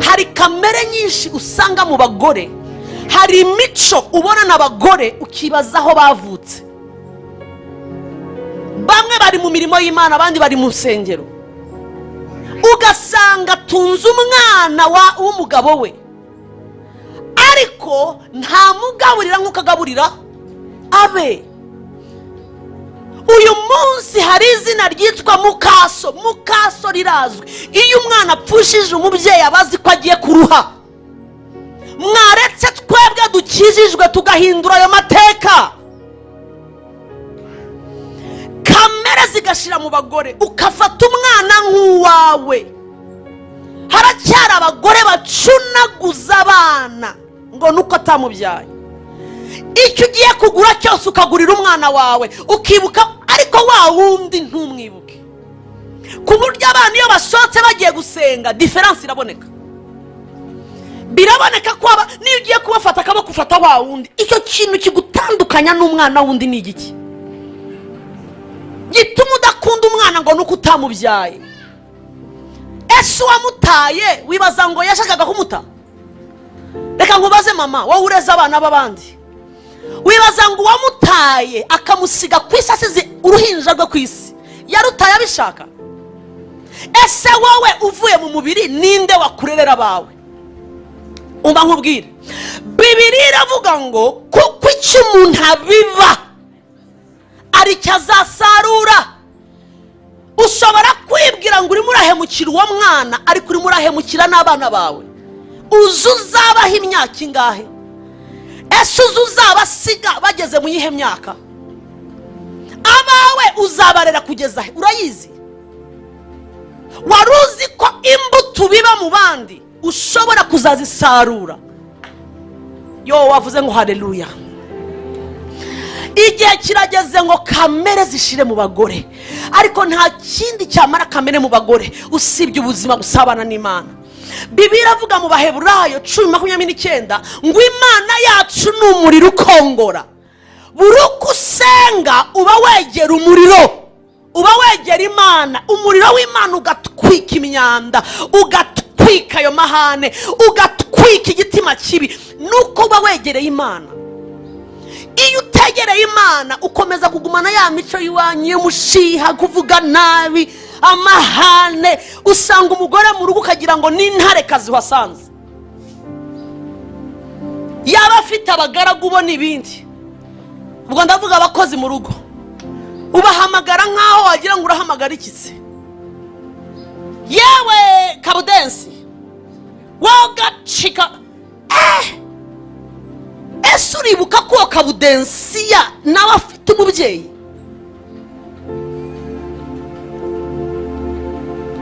Hari kamere nyinshi usanga mu bagore, hari imico ubona n'abagore ukibaza aho bavutse. Bamwe bari mu mirimo y'Imana, abandi bari mu nsengero, ugasanga atunze umwana w'umugabo we, ariko ntamugaburira nk'uko agaburira abe. Uyu munsi hari izina ryitwa mukaso. Mukaso rirazwi. Iyo umwana apfushije umubyeyi, aba azi ko agiye kuruha. Mwaretse twebwe dukijijwe tugahindura ayo mateka, kamere zigashira mu bagore, ukafata umwana nk'uwawe. Haracyari abagore bacunaguza abana ngo nuko atamubyaye. Icyo ugiye kugura cyose ukagurira umwana wawe, ukibuka, ariko wa wundi ntumwibuke, ku buryo abana iyo basohotse bagiye gusenga, différence iraboneka. Biraboneka ko niyo ugiye kubafata akaboko, ufata wa wundi. Icyo kintu kigutandukanya n'umwana wundi ni igiki gituma udakunda umwana ngo nuko utamubyaye? Ese uwamutaye wibaza ngo yashakaga kumuta? Reka nkubaze, mama, wowe ureze abana b'abandi, wibaza ngo uwamutaye akamusiga ku isi, asize uruhinja rwe ku isi, yarutaye abishaka? Ese wowe uvuye mu mubiri, ninde wakurerera abawe? Umva nkubwire, Bibiri iravuga ngo kuko icyo umuntu abiba aricyo azasarura. Ushobora kwibwira ngo urimo urahemukira uwo mwana, ariko urimo urahemukira n'abana bawe. Uzi uzabaho imyaka ingahe? Ese uzi uzabasiga bageze mu yihe myaka? Abawe uzabarera kugeza he? Urayizi? Wari uzi ko imbuto ubiba mu bandi ushobora kuzazisarura? Yo wavuze ngo haleluya! Igihe kirageze ngo kamere zishire mu bagore, ariko nta kindi cyamara kamere mu bagore usibye ubuzima busabana n'Imana. Bibiliya iravuga mu Baheburayo 10:29 ngo Imana yacu ni umuriro ukongora. Buri uko usenga uba wegera umuriro, uba wegera Imana. Umuriro w'Imana ugatwika imyanda, ugatwika ayo mahane, ugatwika igitima kibi, nuko uba wegereye Imana. Iyo utegereye Imana, ukomeza kugumana ya mico y'iwanyu y'umushiha, kuvuga nabi, amahane. Usanga umugore mu rugo ukagira ngo ni intarekazi wasanze. Yaba afite abagaragu ubona ibindi, ubwo ndavuga abakozi mu rugo, ubahamagara nk'aho wagira ngo urahamagara iki se? Yewe kabudensi, wowe gacika! Ese uribuka ko uwo kabudensiya nawe afite umubyeyi,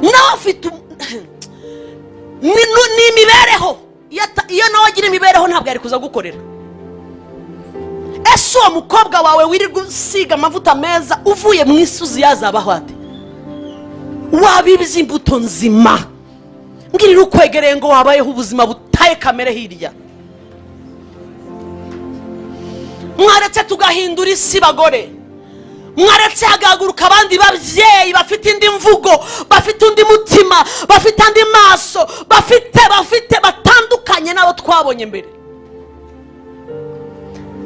nawe afite ni imibereho? Iyo nawe agira imibereho, ntabwo yari kuza gukorera. Ese uwo mukobwa wawe wirirwa usiga amavuta meza, uvuye mu isuzi yazabaho ate? Wabibye imbuto nzima. Mbwirira ukwegereye ngo wabayeho ubuzima butaye kamere hirya. Mwaretse tugahindura isi, bagore? Mwaretse hagahaguruka abandi babyeyi bafite indi mvugo, bafite undi mutima, bafite andi maso, bafite batandukanye n'abo twabonye mbere?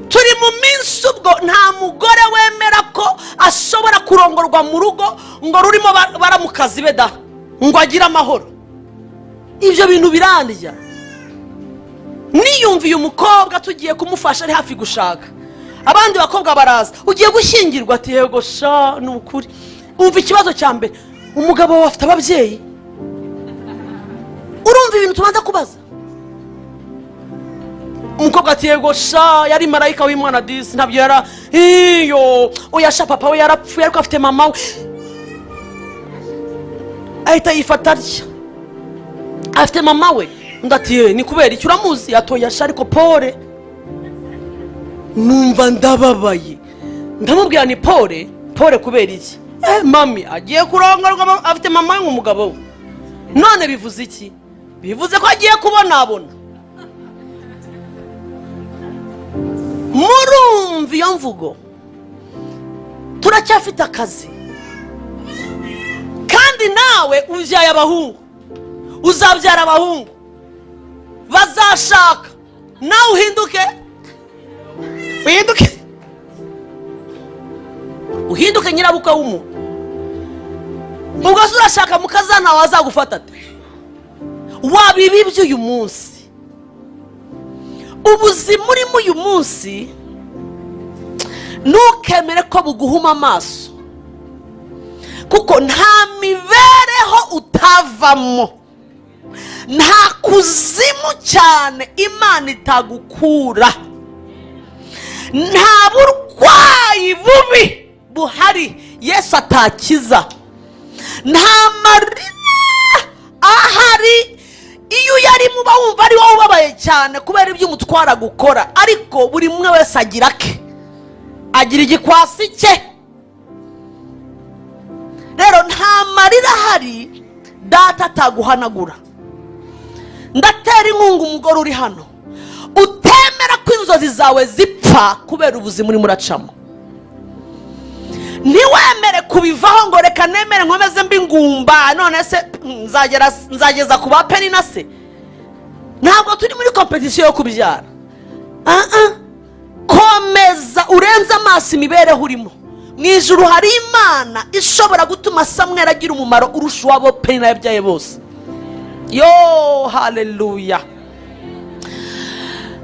Turi mu minsi ubwo nta mugore wemera ko ashobora kurongorwa mu rugo ngo rurimo baramukazi be da, ngo agire amahoro. Ibyo bintu birandya. Niyumviye umukobwa tugiye kumufasha, ari hafi gushaka, abandi bakobwa baraza: "Ugiye gushyingirwa?" Ati: "Yego sha, ni ukuri." Umva ikibazo cya mbere: "Umugabo wawe afite ababyeyi?" Urumva ibintu tubanza kubaza? Umukobwa ati: "Yego sha, yari marayika w'Imana disi, ntabyo yara iyo oya sha, papa we yarapfuye ariko afite mama we." Ahita yifata atya: "Afite mama we?" Undi ati: "Ye, ni kubera icyo uramuzi?" "Atoya sha, ariko pole." Numva ndababaye, ndamubwira ni pole pole kubera iki? Mami agiye kurongorwa, afite mama we nk'umugabo we. None bivuze iki? Bivuze ko agiye kubonabona. Murumva iyo mvugo? Turacyafite akazi. Kandi nawe ubyaye abahungu, uzabyara abahungu. Uzashaka nawe uhinduke, uhinduke, uhinduke nyirabukwe w'umuntu. Ubwo se urashaka mukazana wazagufata ate? Wabibibye uyu munsi, ubuzima urimo uyu munsi, ntukemere ko buguhuma amaso, kuko nta mibereho utavamo, nta kuzimu cyane Imana itagukura, nta burwayi bubi buhari Yesu atakiza, nta marira ahari. Iyo uyarimo uba wumva ari wowe ubabaye cyane kubera ibyo umutwara gukora, ariko buri umwe wese agira ke, agira igikwasi cye. Rero nta marira ahari Data ataguhanagura. Ndatera inkunga umugore uri hano utemera ko inzozi zawe zipfa kubera ubuzima urimo uracamo. Ntiwemere kubivaho ngo reka nemere nkomeze mbi ingumba. None se nzageza ku ba Penina se? Ntabwo turi muri compétition yo kubyara. Ah, ah. Komeza urenze amaso imibereho urimo. Mu ijuru hari Imana ishobora gutuma Samweri agira umumaro urusha uwabo Penina yabyaye bose. Yo, haleluya!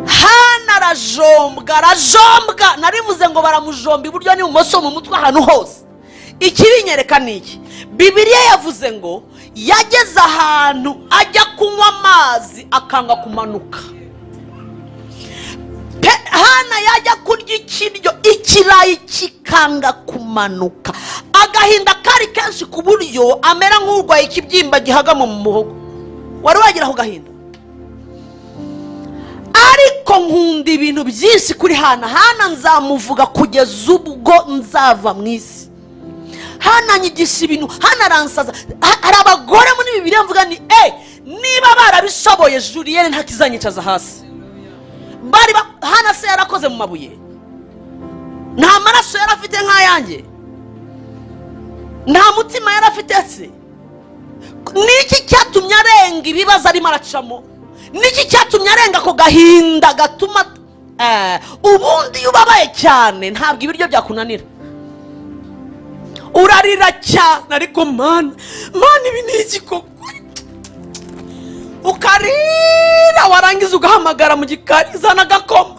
Hana arajombwa, arajombwa. Narivuze ngo baramujomba iburyo n'ibumoso, mu mutwe, ahantu hose. Ikibinyereka ni iki? Bibiliya yavuze ngo yageze ahantu ajya kunywa amazi akanga kumanuka. Hana yajya kurya ikiryo, ikirayi kikanga kumanuka. Agahinda kari kenshi ku buryo amera nk'urwaye ikibyimba gihagama mu muhogo. Wari wagira ako gahinda? Ariko nkunda ibintu byinshi kuri Hana. Hana nzamuvuga kugeza ubwo nzava mu isi. Hana nyigisha ibintu, Hana aransaza. Hari abagore muri Bibiliya mvuga ni niba barabishoboye, Julienne ntakizanyicaza hasi. Bari Hana se yarakoze mu mabuye? Nta maraso yari afite nk'ayanjye? Nta mutima yari afite se? Niki cyatumye arenga ibibazo arimo aracamo? Niki cyatumye arenga ako gahinda gatuma ubundi iyo ubabaye cyane ntabwo ibiryo byakunanira, urarira cyane. Ariko Mana, Mana, ibi ni iki koko? Ukarira, warangiza ugahamagara mu gikari, zana agakoma.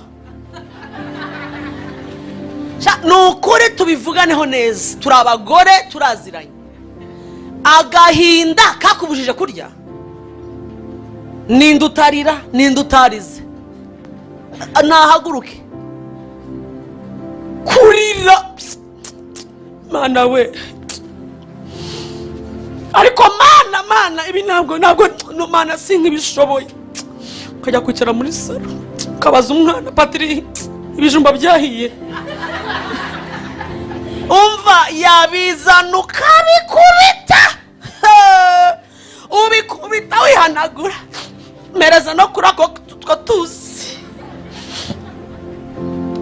Ni ukuri tubivuganeho neza, turi abagore, turaziranye. Agahinda kakubujije kurya? Ninde utarira? Ninde utarize? Nahaguruke. Kurira, Mana we! Ariko Mana, Mana, ibi ntabwo, no Mana, sinkibishoboye. Ukajya kwicara muri salon, ukabaza umwana, Patiri, ibijumba byahiye? Umva, yabizana ukabikubita, ubikubita wihanagura, mereza no kuri ako two tuzi.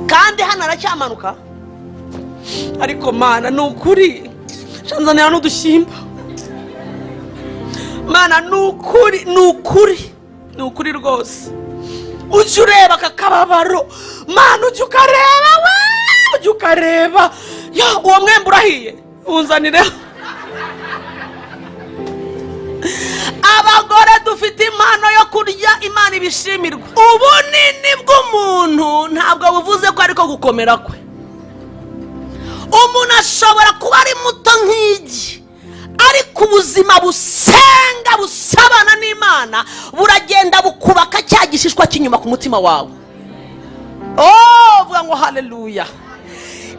Kandi hano aracyamanuka. Ariko Mana, ni ukuri, nzanira n'udushyimbo. Mana, ni ukuri, ni ukuri, ni ukuri rwose. Ujya ureba aka kababaro, Mana, ujya ukareba we, ujya ukareba. Ya, uwo mwembe urahiye? Wunzanireho. Abagore dufite impano yo kurya, Imana ibishimirwa. Ubunini bw'umuntu ntabwo buvuze ko ariko gukomera kwe. Umuntu ashobora kuba ari muto nk'igi, ariko ubuzima busenga, busabana n'Imana, buragenda bukubaka cya gishishwa cy'inyuma ku mutima wawe. Oh, vuga ngo haleluya!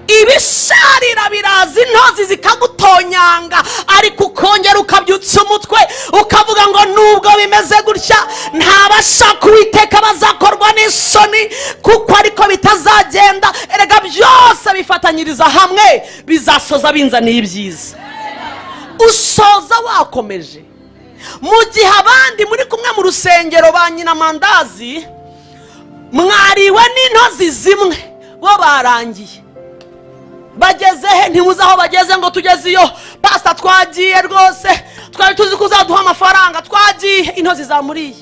Ibisharira biraza, intozi zikagutonyanga, ariko ukongera ukabyutsa umutwe, ukavuga ngo nubwo bimeze gutya, ntabashaka Uwiteka bazakorwa n'isoni, kuko ariko bitazagenda. Erega byose bifatanyiriza hamwe, bizasoza binzaniye ibyiza. Usoza wakomeje, mu gihe abandi muri kumwe mu rusengero ba nyina mandazi mwariwe n'intozi zimwe, bo barangiye bageze he? Ntimuzi aho bageze ngo tugeze iyo, pasita, twagiye rwose, twari tuzi ko uzaduha amafaranga, twagiye, intozi zamuriye.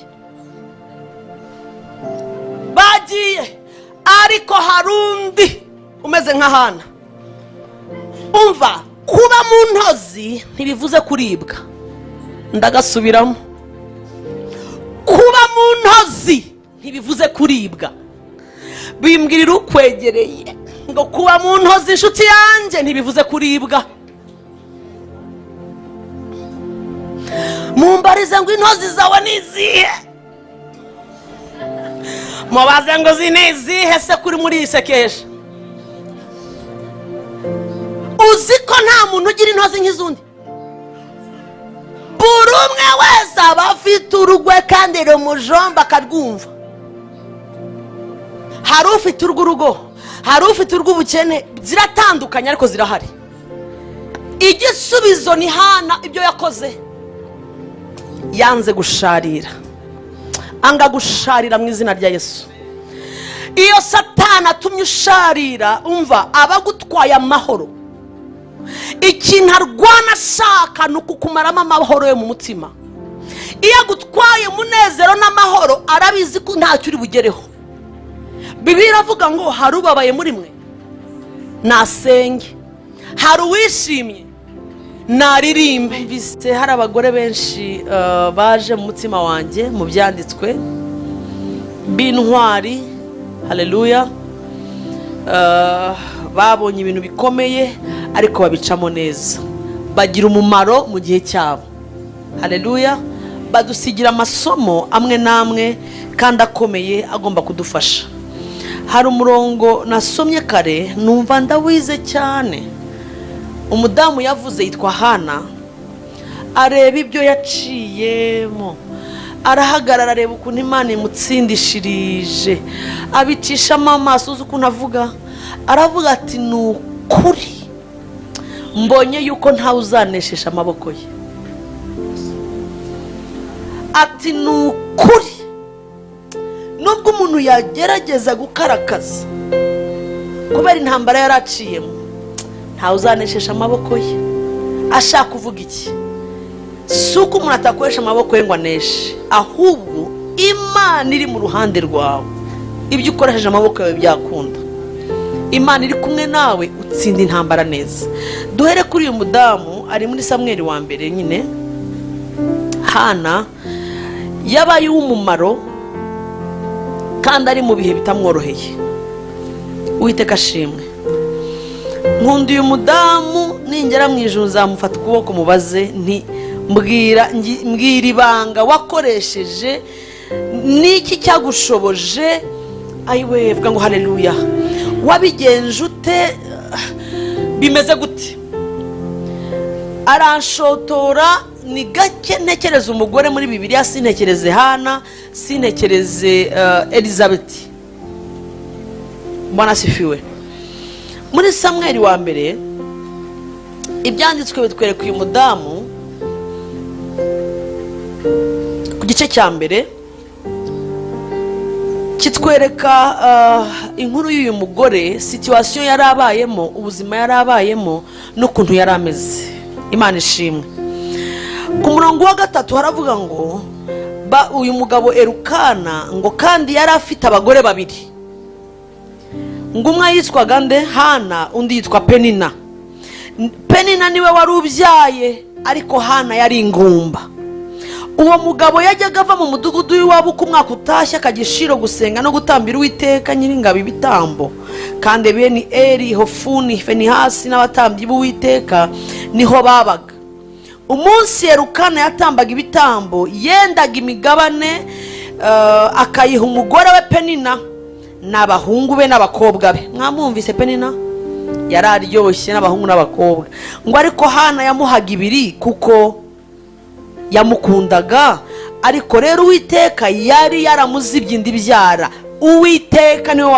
Ariko hari undi umeze nka Hana. Umva, kuba mu ntozi ntibivuze kuribwa. Ndagasubiramo: kuba mu ntozi ntibivuze kuribwa. Bimbwirira ukwegereye ngo kuba mu ntozi, inshuti yanjye, ntibivuze kuribwa. Mumbarize ngo intozi zawe ni izihe? Mubaze ngo ni izihe se kuri muri iyi sekesha? Uzi ko nta muntu ugira intozi nk'iz'undi? Buri umwe wese aba afite urugwe kandi rumujomba akarwumva. Hari ufite urw'urugo, hari ufite urw'ubukene. Ziratandukanye ariko zirahari. Igisubizo ni Hana. Ibyo yakoze, yanze gusharira, anga gusharira mu izina rya Yesu. Iyo Satani atumye usharira, umva, aba agutwaye amahoro. Ikintu arwana ashaka ni ukukumaramo amahoro yo mu mutima. Iyo agutwaye umunezero n'amahoro, arabizi ko ntacyo uri bugereho. Bibiliya iravuga ngo: "Hari ubabaye muri mwe? Nasenge. Hari uwishimye? Naririmbe." Mbese hari abagore benshi baje mu mutima wanjye mu byanditswe b'intwari, haleluya, babonye ibintu bikomeye ariko babicamo neza, bagira umumaro mu gihe cyabo, haleluya. Badusigira amasomo amwe n'amwe kandi akomeye agomba kudufasha. Hari umurongo nasomye kare numva ndawize cyane. Umudamu yavuze yitwa Hana, areba ibyo yaciyemo, arahagarara, areba ukuntu Imana imutsindishirije, abicishamo amaso. Uzi ukuntu avuga? Aravuga ati: "Ni ukuri mbonye yuko ntawe uzanesesha amaboko ye." Ati: "Ni ukuri, nubwo umuntu yagerageza gukarakaza kubera intambara yari aciyemo, ntawe uzanesesha amaboko ye." Ashaka kuvuga iki? Si uko umuntu atakoresha amaboko ye ngo aneshe, ahubwo Imana iri mu ruhande rwawe, ibyo ukoresheje amaboko yawe byakunda. Imana iri kumwe nawe, utsinda intambara neza. Duhere kuri uyu mudamu, ari muri Samweri wa mbere nyine. Hana yabaye uw'umumaro kandi ari mu bihe bitamworoheye. Uwiteka ashimwe. Nkunda uyu mudamu. Ningera mu ijoro nzamufata ukuboko mubaze nti: "Mbwira, mbwira ibanga wakoresheje, niki cyagushoboje?" Ayiwe, vuga ngo haleluya! Wabigenje ute? Bimeze gute? Aranshotora. Ni gake ntekereza umugore muri Bibiliya sintekereze Hana, sintekereze Elizabeth. Mbona asifiwe. Muri Samweri wa mbere, ibyanditswe bitwereka uyu mudamu ku gice cya mbere, kitwereka inkuru y'uyu mugore, situation yari abayemo, ubuzima yari abayemo n'ukuntu yari ameze. Imana ishimwe. Ku murongo wa 3 haravuga ngo uyu mugabo Erukana ngo kandi yari afite abagore babiri, ngo umwe yitwaga nde? Hana, undi yitwa Penina. Penina niwe wari ubyaye, ariko Hana yari ingumba. Uwo mugabo yajyaga ava mu mudugudu w'iwabo uko umwaka utashye, akajya i Shilo gusenga no gutambira Uwiteka Nyiringabo ibitambo. Kandi bene Eri, Hofuni, Fenihasi n'abatambyi b'Uwiteka niho babaga. Umunsi Yerukana yatambaga ibitambo, yendaga imigabane akayiha umugore we Penina n'abahungu be n'abakobwa be. Mwamwumvise? Penina yari aryoshye n'abahungu n'abakobwa. Ngo ariko Hana yamuhaga ibiri kuko yamukundaga. Ariko rero Uwiteka yari yaramuzibye inda ibyara. Uwiteka niwe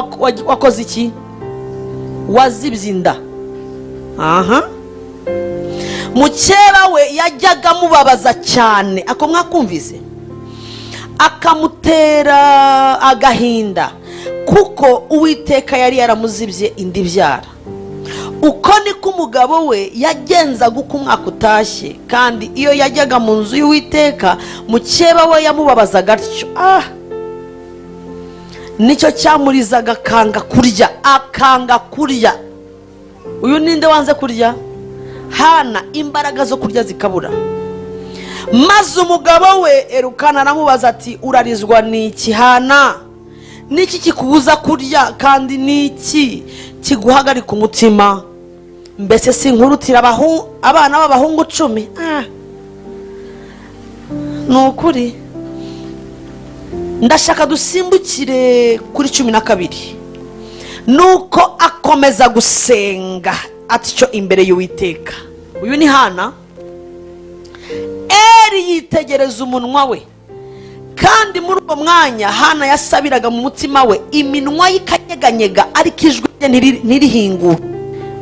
wakoze iki? Wazibye inda. Aha mukeba we yajyaga amubabaza cyane, ako mwakumvise, akamutera agahinda kuko Uwiteka yari yaramuzibye inda ibyara. Uko niko umugabo we yagenzaga uko umwaka utashye. Kandi iyo yajyaga mu nzu y'Uwiteka, mukeba we yamubabazaga atyo. Ah, Nicyo cyamurizaga, akanga kurya, akanga kurya. Uyu ninde wanze kurya? Hana. Imbaraga zo kurya zikabura. Maze umugabo we Erukana aramubaza ati: "Urarizwa n'iki, Hana? Niki kikubuza kurya, kandi niki kiguhagarika umutima? Mbese si nkurutira abana b'abahungu 10?" Ah. Ni ukuri. Ndashaka dusimbukire kuri 12. Nuko akomeza gusenga atyo imbere y'Uwiteka. Uyu ni Hana. Eri yitegereza umunwa we, kandi muri uwo mwanya Hana yasabiraga mu mutima we, iminwa ye ikanyeganyega, ariko ijwi rye ntirihingure.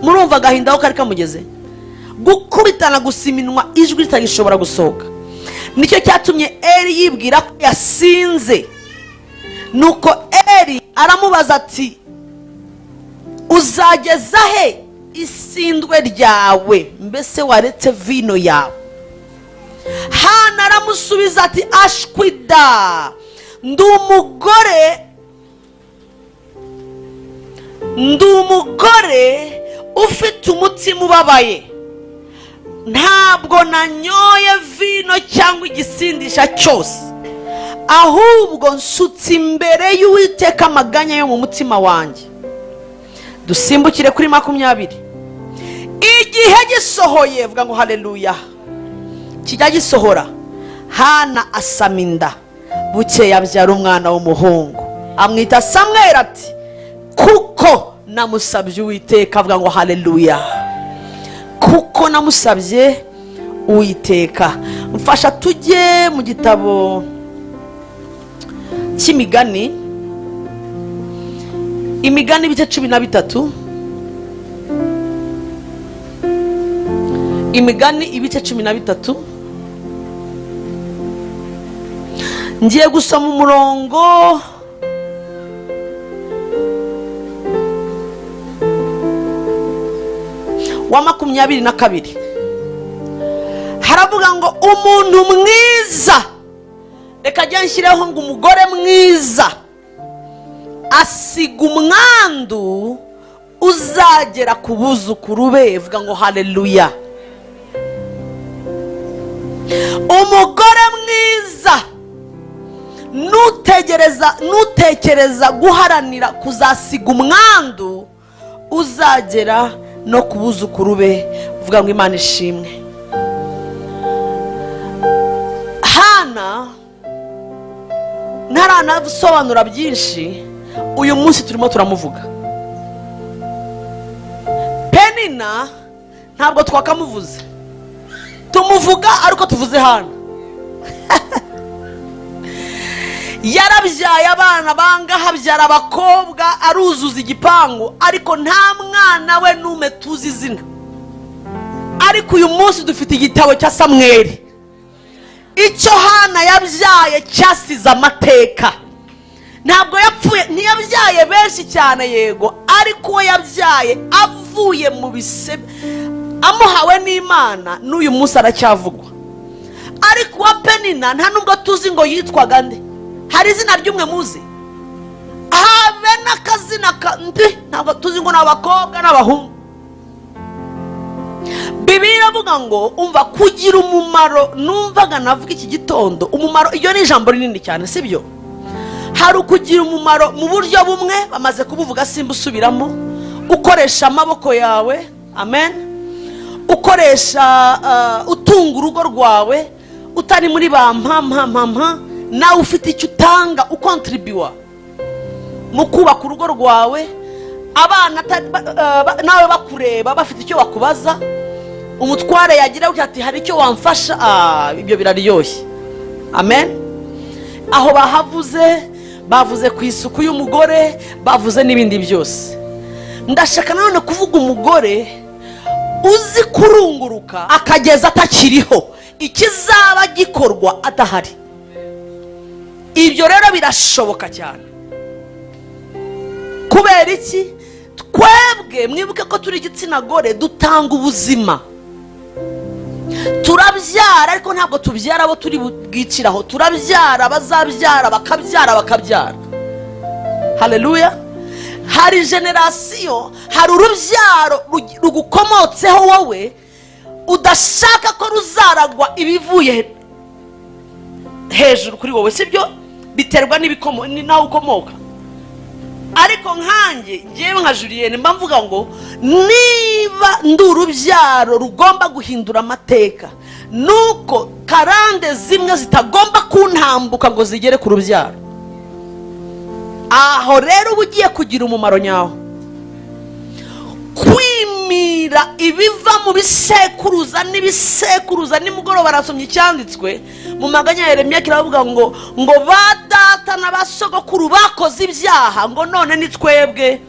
Murumva agahinda aho kari kamugeze, gukubitana gusa iminwa, ijwi ritagishobora gusohoka. Nicyo cyatumye Eri yibwira ko yasinze. Nuko Eri aramubaza ati: "Uzageza he isindwe ryawe? Mbese waretse vino yawe?" Hana aramusubiza ati: "Ashwida, ndi umugore, ndi umugore ufite umutima ubabaye. Ntabwo nanyoye vino cyangwa igisindisha cyose, ahubwo nsutse imbere y'Uwiteka amaganya yo mu mutima wanjye." Dusimbukire kuri 20. Igihe gisohoye, vuga ngo haleluya, kijya gisohora. Hana asama inda, bukeye abyara umwana w'umuhungu, amwita Samweri, ati: "Kuko namusabye Uwiteka." Avuga ngo haleluya. Kuko namusabye Uwiteka. Mfasha tujye mu gitabo cy'Imigani, Imigani ibice 13. Imigani ibice 13. Ngiye gusoma umurongo wa 22. Haravuga ngo: "Umuntu mwiza", reka ajye nshyireho ngo umugore mwiza, "asiga umwandu uzagera ku buzukuru be." Vuga ngo haleluya. Umugore mwiza nutekereza guharanira kuzasiga umwandu uzagera no ku buzukuru be. Vuga ngo Imana ishimwe. Hana, ntaranasobanura byinshi, uyu munsi turimo turamuvuga. Penina ntabwo twakamuvuze, tumuvuga ariko tuvuze Hana. Yarabyaye abana bangaha, abyara abakobwa, aruzuza igipangu, ariko nta mwana we n'umwe tuzi izina. Ariko uyu munsi dufite igitabo cya Samweri. Icyo Hana yabyaye cyasize amateka. Ntabwo yapfuye, ntiyabyaye benshi cyane, yego, ariko uwo yabyaye avuye mu bise amuhawe n'Imana, n'uyu munsi aracyavugwa. Ariko uwa Penina nta nubwo tuzi ngo yitwaga nde. Hari izina ry'umwe muzi? Habe n'akazina ndi, ntabwo tuzi ngo ni abakobwa n'abahungu. Bibiliya iravuga ngo, umva, kugira umumaro. Numvaga navuga iki gitondo umumaro, iryo ni ijambo rinini cyane, sibyo? Hari ukugira umumaro mu buryo bumwe, bamaze kubuvuga, simba usubiramo, ukoresha amaboko yawe, amen, ukoresha utunga urugo rwawe, utari muri ba mpa mpa mpa mpa, nawe ufite icyo utanga, ukontribuwa mu kubaka urugo rwawe, abana nawe bakureba, bafite icyo bakubaza, umutware yagira gutya ati: "Hari icyo wamfasha?" Ibyo biraryoshye, amen. Aho bahavuze, bavuze ku isuku y'umugore, bavuze n'ibindi byose. Ndashaka nanone kuvuga umugore uzi kurunguruka akageza atakiriho, ikizaba gikorwa adahari. Ibyo rero birashoboka cyane. Kubera iki? Twebwe mwibuke ko turi igitsina gore, dutanga ubuzima, turabyara, ariko ntabwo tubyara abo turi bwiciraho, turabyara bazabyara, bakabyara, bakabyara. Haleluya! Hari generation, hari urubyaro rugukomotseho wowe udashaka ko ruzaragwa ibivuye hejuru kuri wowe, sibyo? Biterwa n'aho ukomoka. Ariko nkanjye, ngewe nka Julienne, mba mvuga ngo niba ndi urubyaro rugomba guhindura amateka, nuko karande zimwe zitagomba kuntambuka ngo zigere ku rubyaro. Aho rero uba ugiye kugira umumaro nyawo. Kwimira ibiva mu bisekuruza n'ibisekuruza. Nimugoroba arasomye icyanditswe mu Maganya ya Yeremiya, kiravuga ngo ba data na ba sogokuru bakoze ibyaha, ngo none ni twebwe,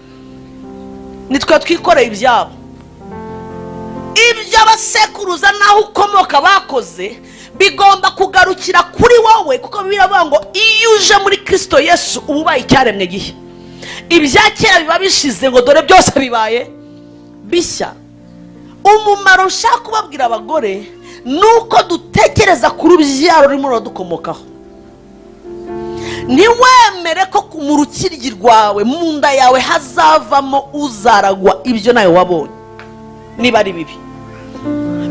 ni twe twikoreye ibyabo. Ibyo abasekuruza n'aho ukomoka bakoze bigomba kugarukira kuri wowe, kuko biravuga ngo iyo uje muri Kirisito Yesu uba ubaye icyaremwe gishya, ibya kera biba bishize, ngo dore byose bibaye bishya. Umumaro nshaka kubabwira abagore ni uko dutekereza ku rubyaro rurimo ruradukomokaho. Ntiwemere ko mu rukiryi rwawe, mu nda yawe, hazavamo uzaragwa ibyo nawe wabonye niba ari bibi.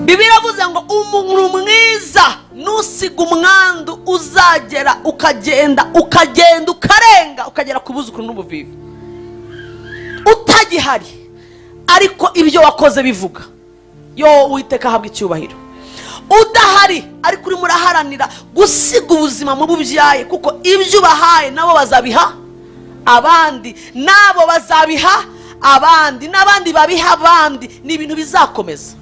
Bibiliya iravuze ngo umuntu mwiza nusiga umwandu uzagera, ukagenda, ukagenda, ukarenga, ukagera ku buzukuru n'ubuvivi utagihari, ariko ibyo wakoze bivuga. Yo, Uwiteka ahabwa icyubahiro. Udahari ariko urimo uraharanira gusiga ubuzima mu bubyaye, kuko ibyo ubahaye nabo bazabiha abandi, nabo bazabiha abandi, n'abandi babiha abandi. Ni ibintu bizakomeza.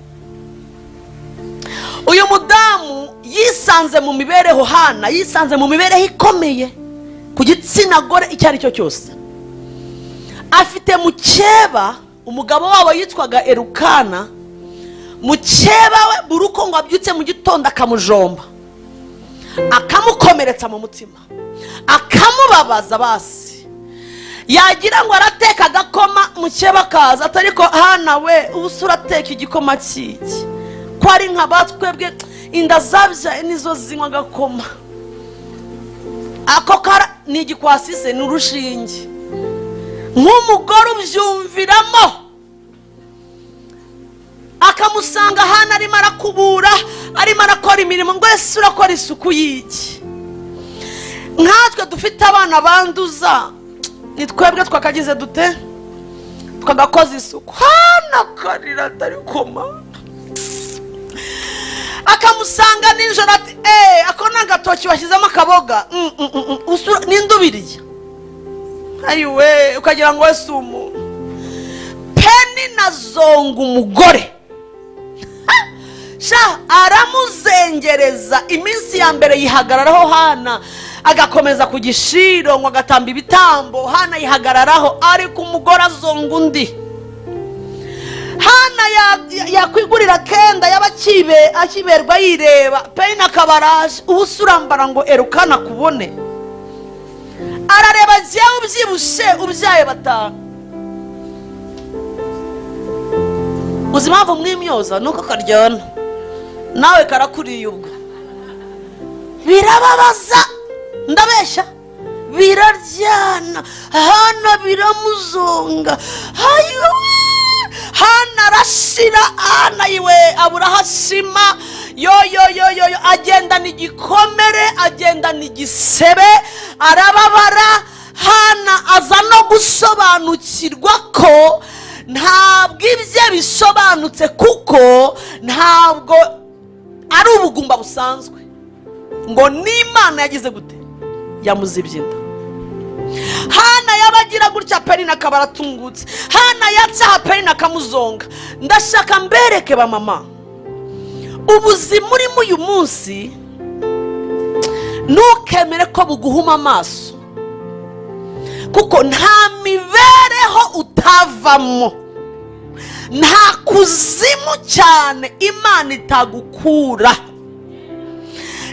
Uyu mudamu yisanze mu mibereho, Hana yisanze mu mibereho ikomeye ku gitsina gore icyo ari cyo cyose. Afite mukeba, umugabo wabo yitwaga Erukana. Mukeba we buri uko ngo abyutse mu gitondo akamujomba, akamukomeretsa mu mutima, akamubabaza. Basi yagira ngo arateka agakoma, mukeba akaza atari ko: "Hana we, ubu se urateka igikoma kiki, ko ari nka batwebwe inda zabyaye nizo zinywa agakoma?" Ako kara ni igikwasi se? Ni urushinge. Nk'umugore ubyumviramo, akamusanga ahantu arimo arakubura, arimo arakora imirimo, ngo: "Ese urakora isuku y'iki?" Nkatwe dufite abana banduza, ni twebwe twakagize dute? Twagakoza isuku. Hano akarira atari koma. Akamusanga nijoro ati: "Eee, ako ni agatoki washyizemo akaboga? Ninde ubirya?" Ayiwe, ukagira ngo we si umuntu. Penina azonga umugore sha, aramuzengereza. Iminsi ya mbere yihagararaho Hana, agakomeza ku gishiro ngo agatamba ibitambo. Hana yihagararaho, ariko umugore azonga undi. Hana yakwigurira kenda, yaba akiberwa yireba, Penina akaba araje: "Ubu se urambara ngo Erukana kubone?" Arareba jyewe ubyibushye, ubyaye batanu. Uzi impamvu mwimyoza? Ni uko karyana, nawe karakuriye. Ubwo birababaza, ndabeshya? Biraryana. Hana biramuzonga. Hayiwe, Hana arashira. Hana iwe abura aho ashima. Yo yo yo yo yo, agendana igikomere, agendana igisebe, arababara. Hana aza no gusobanukirwa ko ntabwo ibye bisobanutse, kuko ntabwo ari ubugumba busanzwe, ngo n'Imana yagize gute? Yamuzibye inda. Hana yaba agira gutya, Penina akaba aratungutse. Hana yatsaha, Penina akamuzonga. Ndashaka mbereke ba mama, ubuzima urimo uyu munsi ntukemere ko buguhuma amaso, kuko nta mibereho utavamo, nta kuzimu cyane Imana itagukura,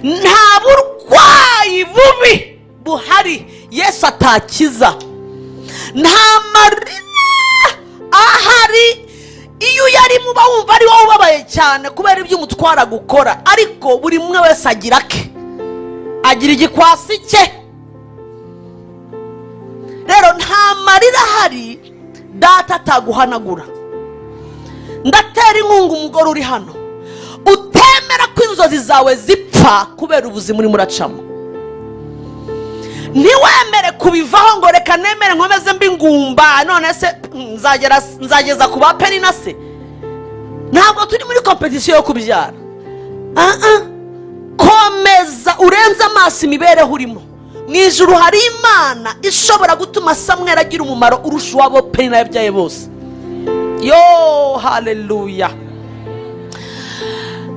nta burwayi bubi buhari Yesu atakiza, nta marira ahari. Iyo uyarimo uba wumva ari wowe ubabaye cyane kubera ibyo umutwara gukora, ariko buri umwe wese agira ke, agira igikwasi cye. Rero nta Amarira ahari data ataguhanagura. Ndatera inkunga umugore uri hano utemera ko inzozi zawe zipfa kubera ubuzima urimo uracamo. Ntiwemere kubivaho ngo reka nemere nkomeze mbi ingumba. None se nzageza ku ba Penina se? Ntabwo turi muri compétition yo kubyara. Ah, ah. Komeza urenze amaso imibereho urimo. Mu ijuru hari Imana ishobora gutuma Samweri agira umumaro urusha uwabo Penina yabyaye bose. Yo, haleluya!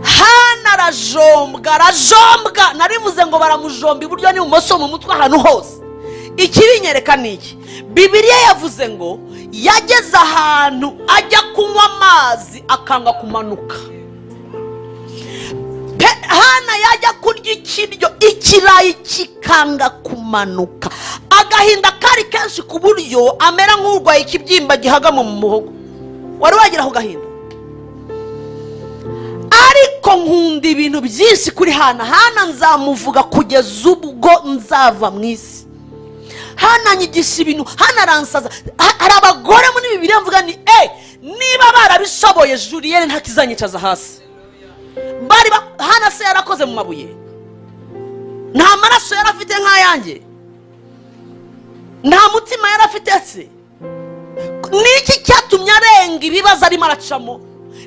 Hana arajombwa, arajombwa. Narivuze ngo baramujomba iburyo n'ibumoso, mu mutwe, ahantu hose. Ikibinyereka ni iki? Bibiliya yavuze ngo yageze ahantu ajya kunywa amazi akanga kumanuka. Hana yajya kurya ikiryo, ikirayi kikanga kumanuka. Agahinda kari kenshi ku buryo amera nk'urwaye ikibyimba gihagama mu muhogo. Wari wagira ako gahinda? Ariko nkunda ibintu byinshi kuri Hana. Hana nzamuvuga kugeza ubwo nzava mu isi. Hana nyigisha ibintu, Hana aransaza. Hari abagore muri Bibiliya mvuga ni niba barabishoboye, Julienne ntakizanyicaza hasi. Hana se yarakoze mu mabuye? Nta maraso yari afite nk'ayanjye? Nta mutima yari afite se? Niki cyatumye arenga ibibazo arimo aracamo?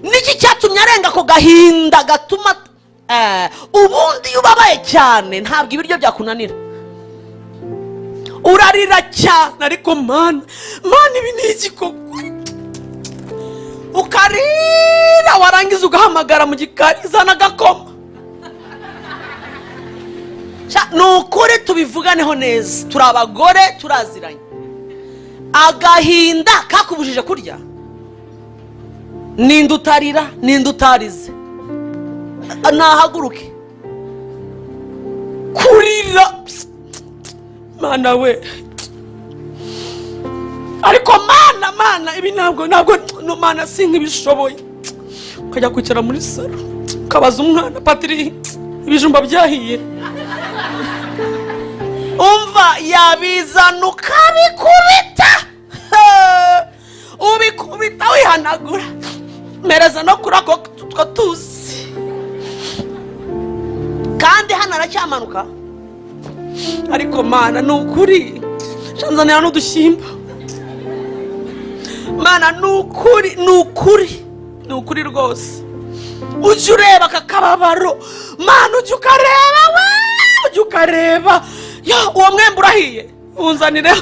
Niki cyatumye arenga ako gahinda gatuma ubundi iyo ubabaye cyane ntabwo ibiryo byakunanira, urarira cyane. Ariko Mana, Mana, ibi ni iki koko? Ukarira, warangiza ugahamagara mu gikari, zana agakoma. Ni ukuri tubivuganeho neza, turi abagore, turaziranye. Agahinda kakubujije kurya? Ninde utarira? Ninde utarize? Nahaguruke. Kurira, Mana we! Ariko Mana, Mana, ibi ntabwo, no Mana, sinkibishoboye. Ukajya kwicara muri salon, ukabaza umwana: "Patiri, ibijumba byahiye?" Umva, yabizana ukabikubita, ubikubita wihanagura, mereza no kuri ako two tuzi. Kandi hano aracyamanuka. Ariko Mana, ni ukuri, nzanira n'udushyimbo. Mana, ni ukuri, ni ukuri, ni ukuri rwose. Ujya ureba aka kababaro, Mana, ujya ukareba we, ujya ukareba. Ya, uwo mwembe urahiye? Wunzanireho.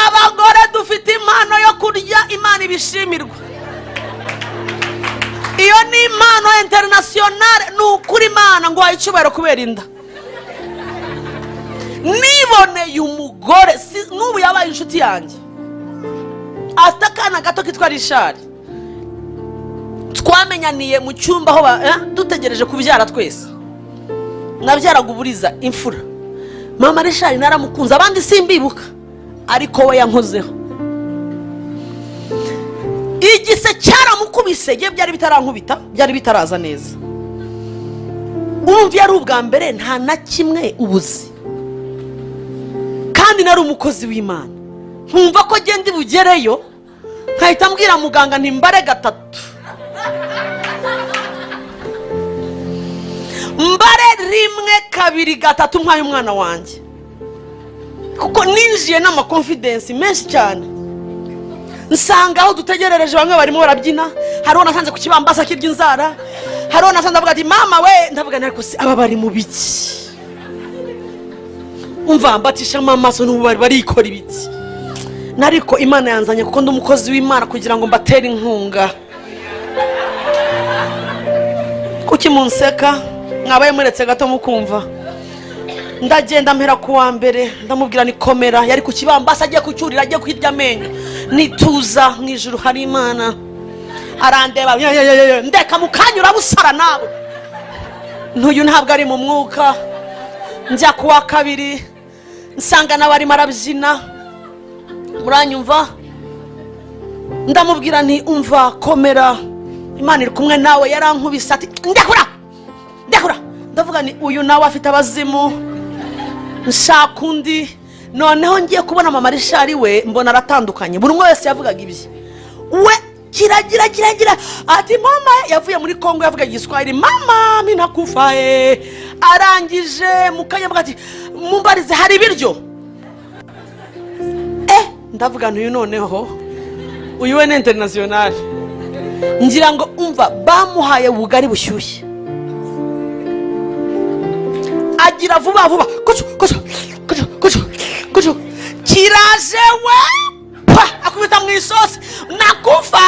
Abagore dufite impano yo kurya, Imana ibishimirwa. Iyo ni impano internationale. Ni ukuri, Imana ngo wahe icyubahiro kubera inda. Niboneye umugore, n'ubu yabaye inshuti yanjye, afite akana gato kitwa Rishari. Twamenyaniye mu cyumba aho dutegereje kubyara twese. Nabyaraga uburiza imfura. Mama Rishari naramukunze, abandi simbibuka, ariko we yankozeho. Igise cyaramukubise, ye byari bitarankubita, byari bitaraza neza. Urumva iyo ari ubwa mbere, nta na kimwe ubuzi. Kandi nari umukozi w'Imana, nkumva ko genda bugereyo nkahita mbwira muganga ntimbare gatatu, mbare rimwe, kabiri, gatatu, mpaye umwana wanjye, kuko ninjiye n'ama confidence menshi cyane. Nsanga aho dutegerereje bamwe barimo barabyina. Hariho nasanze ku kibambasi akirya inzara, hariho nasanze avuga ati: "Mama we!" Ndavuga nti: "Ariko se aba bari mu biki?" Umva, mbatishamo amaso, n'ubu bari barikora ibiki? Nariko Imana yanzanye kuko ndi umukozi w'Imana kugira ngo mbatere inkunga. Kuki munseka? Mwabaye muretse gato mukumva. Ndagenda mpera ku wa mbere, ndamubwira ni komera. Yari ku kibambasi agiye kucyurira, agiye kwirya amenyo. Nituza, mu ijuru hari Imana. Arandeba: "Ye, ye, ye, ye, ndeka mu kanya urabusara nawe." Ntuyu ntabwo ari mu mwuka. Njya ku wa kabiri, nsanga nawe arimo arabyina. Muranyumva? Ndamubwira nti: "Umva, komera, Imana iri kumwe nawe." Yarankubise ati: "Ndekura, ndekura!" Ndavuga ni uyu nawe afite abazimu. Nshaka undi. Noneho ngiye kubona mama Richard, we mbona aratandukanye. Buri umwe wese yavugaga ibye. We kiragira kiragira ati: "Mama." Yavuye muri Kongo, yavuga Igiswahili: "Mama, mi nakufa." Arangije mu kanya avuga ati: "Mumbarize, hari ibiryo?" Ndavuga ntuyu, noneho uyu we ni international. Ngira ngo umva, bamuhaye ubugari bushyushye, agira vuba vuba, kucu kucu kucu kucu kucu, kiraje we, pa, akubita mu isosi: "Nakufa."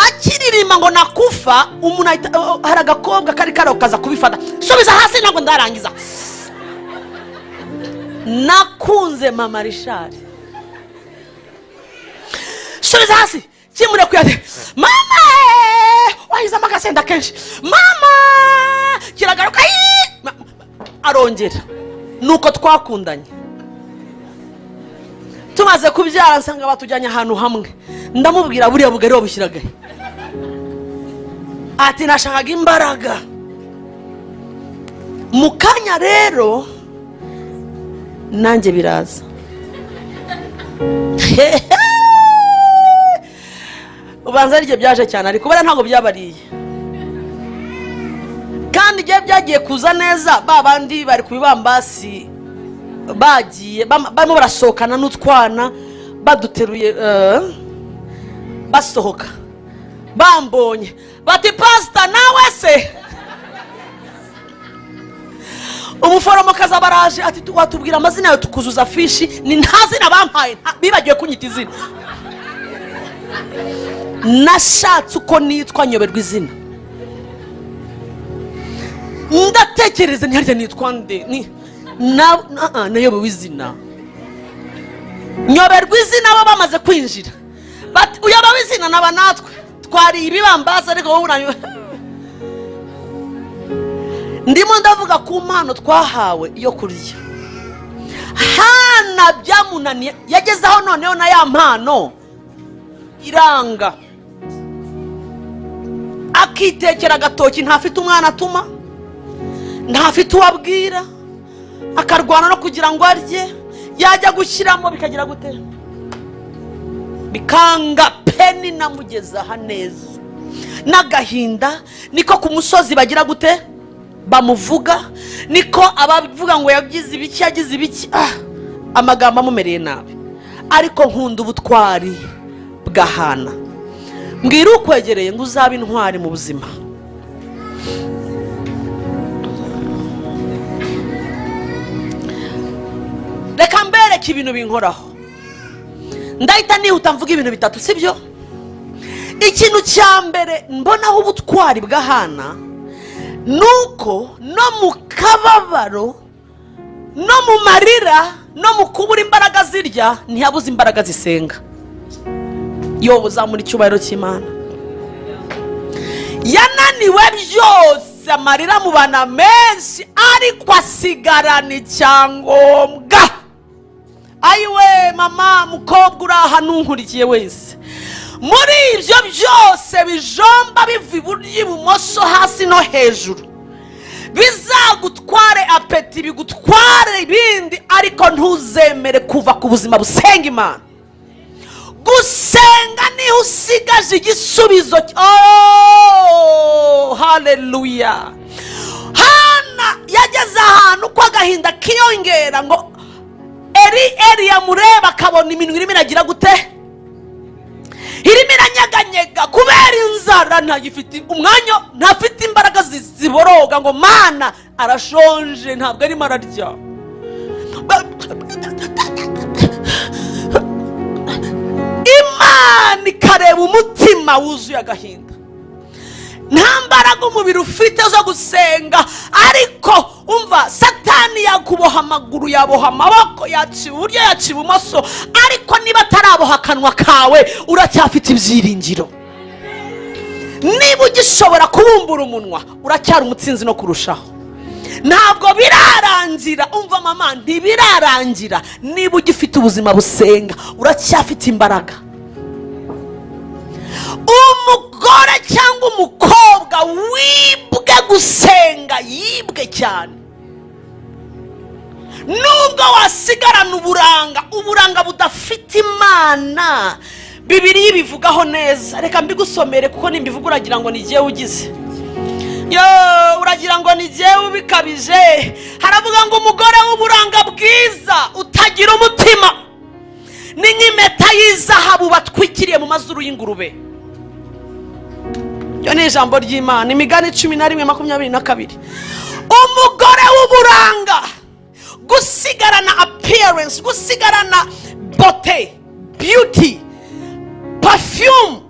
Akiririmba ngo "nakufa", umuntu ahita, oh, hari agakobwa kari kariho kaza kubifata: "Subiza hasi, ntabwo ndarangiza." Nakunze mama Richard. "Subiza hasi." Kimurekuye ati: "Mama, wahizamo agasenda kenshi mama." Kiragaruka. Yii! Arongera. Nuko twakundanye. Tumaze kubyara, nsanga batujyanye ahantu hamwe. Ndamubwira: "Buriya bugari wabushyiraga he?" Ati: "Nashakaga imbaraga." Mu kanya rero nanjye biraza. Ubanza aribyo byaje cyane, ariko buriya ntabwo byabariye. Kandi igihe byagiye kuza neza, ba bandi bari ku bibambasi bagiye barimo barasohokana n'utwana baduteruye, basohoka bambonye bati: "Pasita, nawe se?" Umuforomokazi aba araje ati: "Watubwira amazina yawe tukuzuza fishi?" Ni nta zina bampaye, bibagiwe kunyita izina. Nashatse uko nitwa, nyoberwa izina. Ndatekereza, ntiharya nitwa nde? Ni nayobewe izina, nyoberwa izina. Bo bamaze kwinjira bati: "Uyobewe izina, naba natwe twariye ibibambasi, ariko wowe uranyobe." Ndimo ndavuga ku mpano twahawe yo kurya. Hana byamunaniye, yagezeho noneho na ya mpano iranga, akitekera agatoki. Ntafite umwana atuma, ntafite uwo abwira, akarwana no kugira ngo arye. Yajya gushyiramo bikagira gute? Bikanga. Peni namugeza aha neza n'agahinda. Niko ku musozi bagira gute? Bamuvuga. Niko abavuga ngo yagize ibiki, yagize ibiki, amagambo amumereye nabi. Ariko nkunda ubutwari bwa Hana. Mbwira ukwegereye ngo uzabe intwari mu buzima. Reka mbereke ibintu binkoraho. Ndahita nihuta mvuga ibintu bitatu, sibyo? Ikintu cya mbere mbonaho ubutwari bwa Hana ni uko no mu kababaro, no mu marira, no mu kubura imbaraga zirya, ntiyabuze imbaraga zisenga. Yo uzamura icyubahiro cy'Imana. Yananiwe byose, amarira amubana menshi, ariko asigarana icyangombwa. Ayiwe mama, mukobwa uri aha, nunkurikiye wese, muri ibyo byose bijomba biva iburyo, ibumoso, hasi no hejuru, bizagutware appétit, bigutware ibindi, ariko ntuzemere kuva ku buzima busenga Imana. Gusenga niho usigaje igisubizo. Oh, haleluya! Hana yageze ahantu ko agahinda kiyongera, ngo Eri, Eri yamureba akabona iminwa irimo iragira gute? Irimo iranyeganyega kubera inzara. Ntagifite umwanya, ntafite imbaraga ziboroga ngo "Mana", arashonje, ntabwo arimo ararya. Imana ikareba umutima wuzuye agahinda, nta mbaraga umubiri ufite zo gusenga. Ariko umva, Satani yakuboha amaguru, yaboha amaboko, yaca iburyo, yaca ibumoso, ariko niba ataraboha akanwa kawe, uracyafite ibyiringiro. Niba ugishobora kubumbura umunwa, uracyari umutsinzi no kurushaho. Ntabwo birarangira. Umva mama, ntibirarangira. Niba ugifite ubuzima busenga, uracyafite imbaraga. Umugore cyangwa umukobwa wibwe gusenga, yibwe cyane. Nubwo wasigarana uburanga, uburanga budafite Imana, Bibiliya ibivugaho neza. Reka mbigusomere, kuko nimbivuga uragira ngo ni jyewe ugize yo, uragira ngo ni jyewe ubikabije. Haravuga ngo umugore w'uburanga bwiza utagira umutima ni nk'impeta y'izahabu batwikiriye mu mazuru y'ingurube. Iryo ni ijambo ry'Imana, Imigani 11:22. Umugore w'uburanga, gusigarana appearance, gusigarana beauté, beauty, perfume,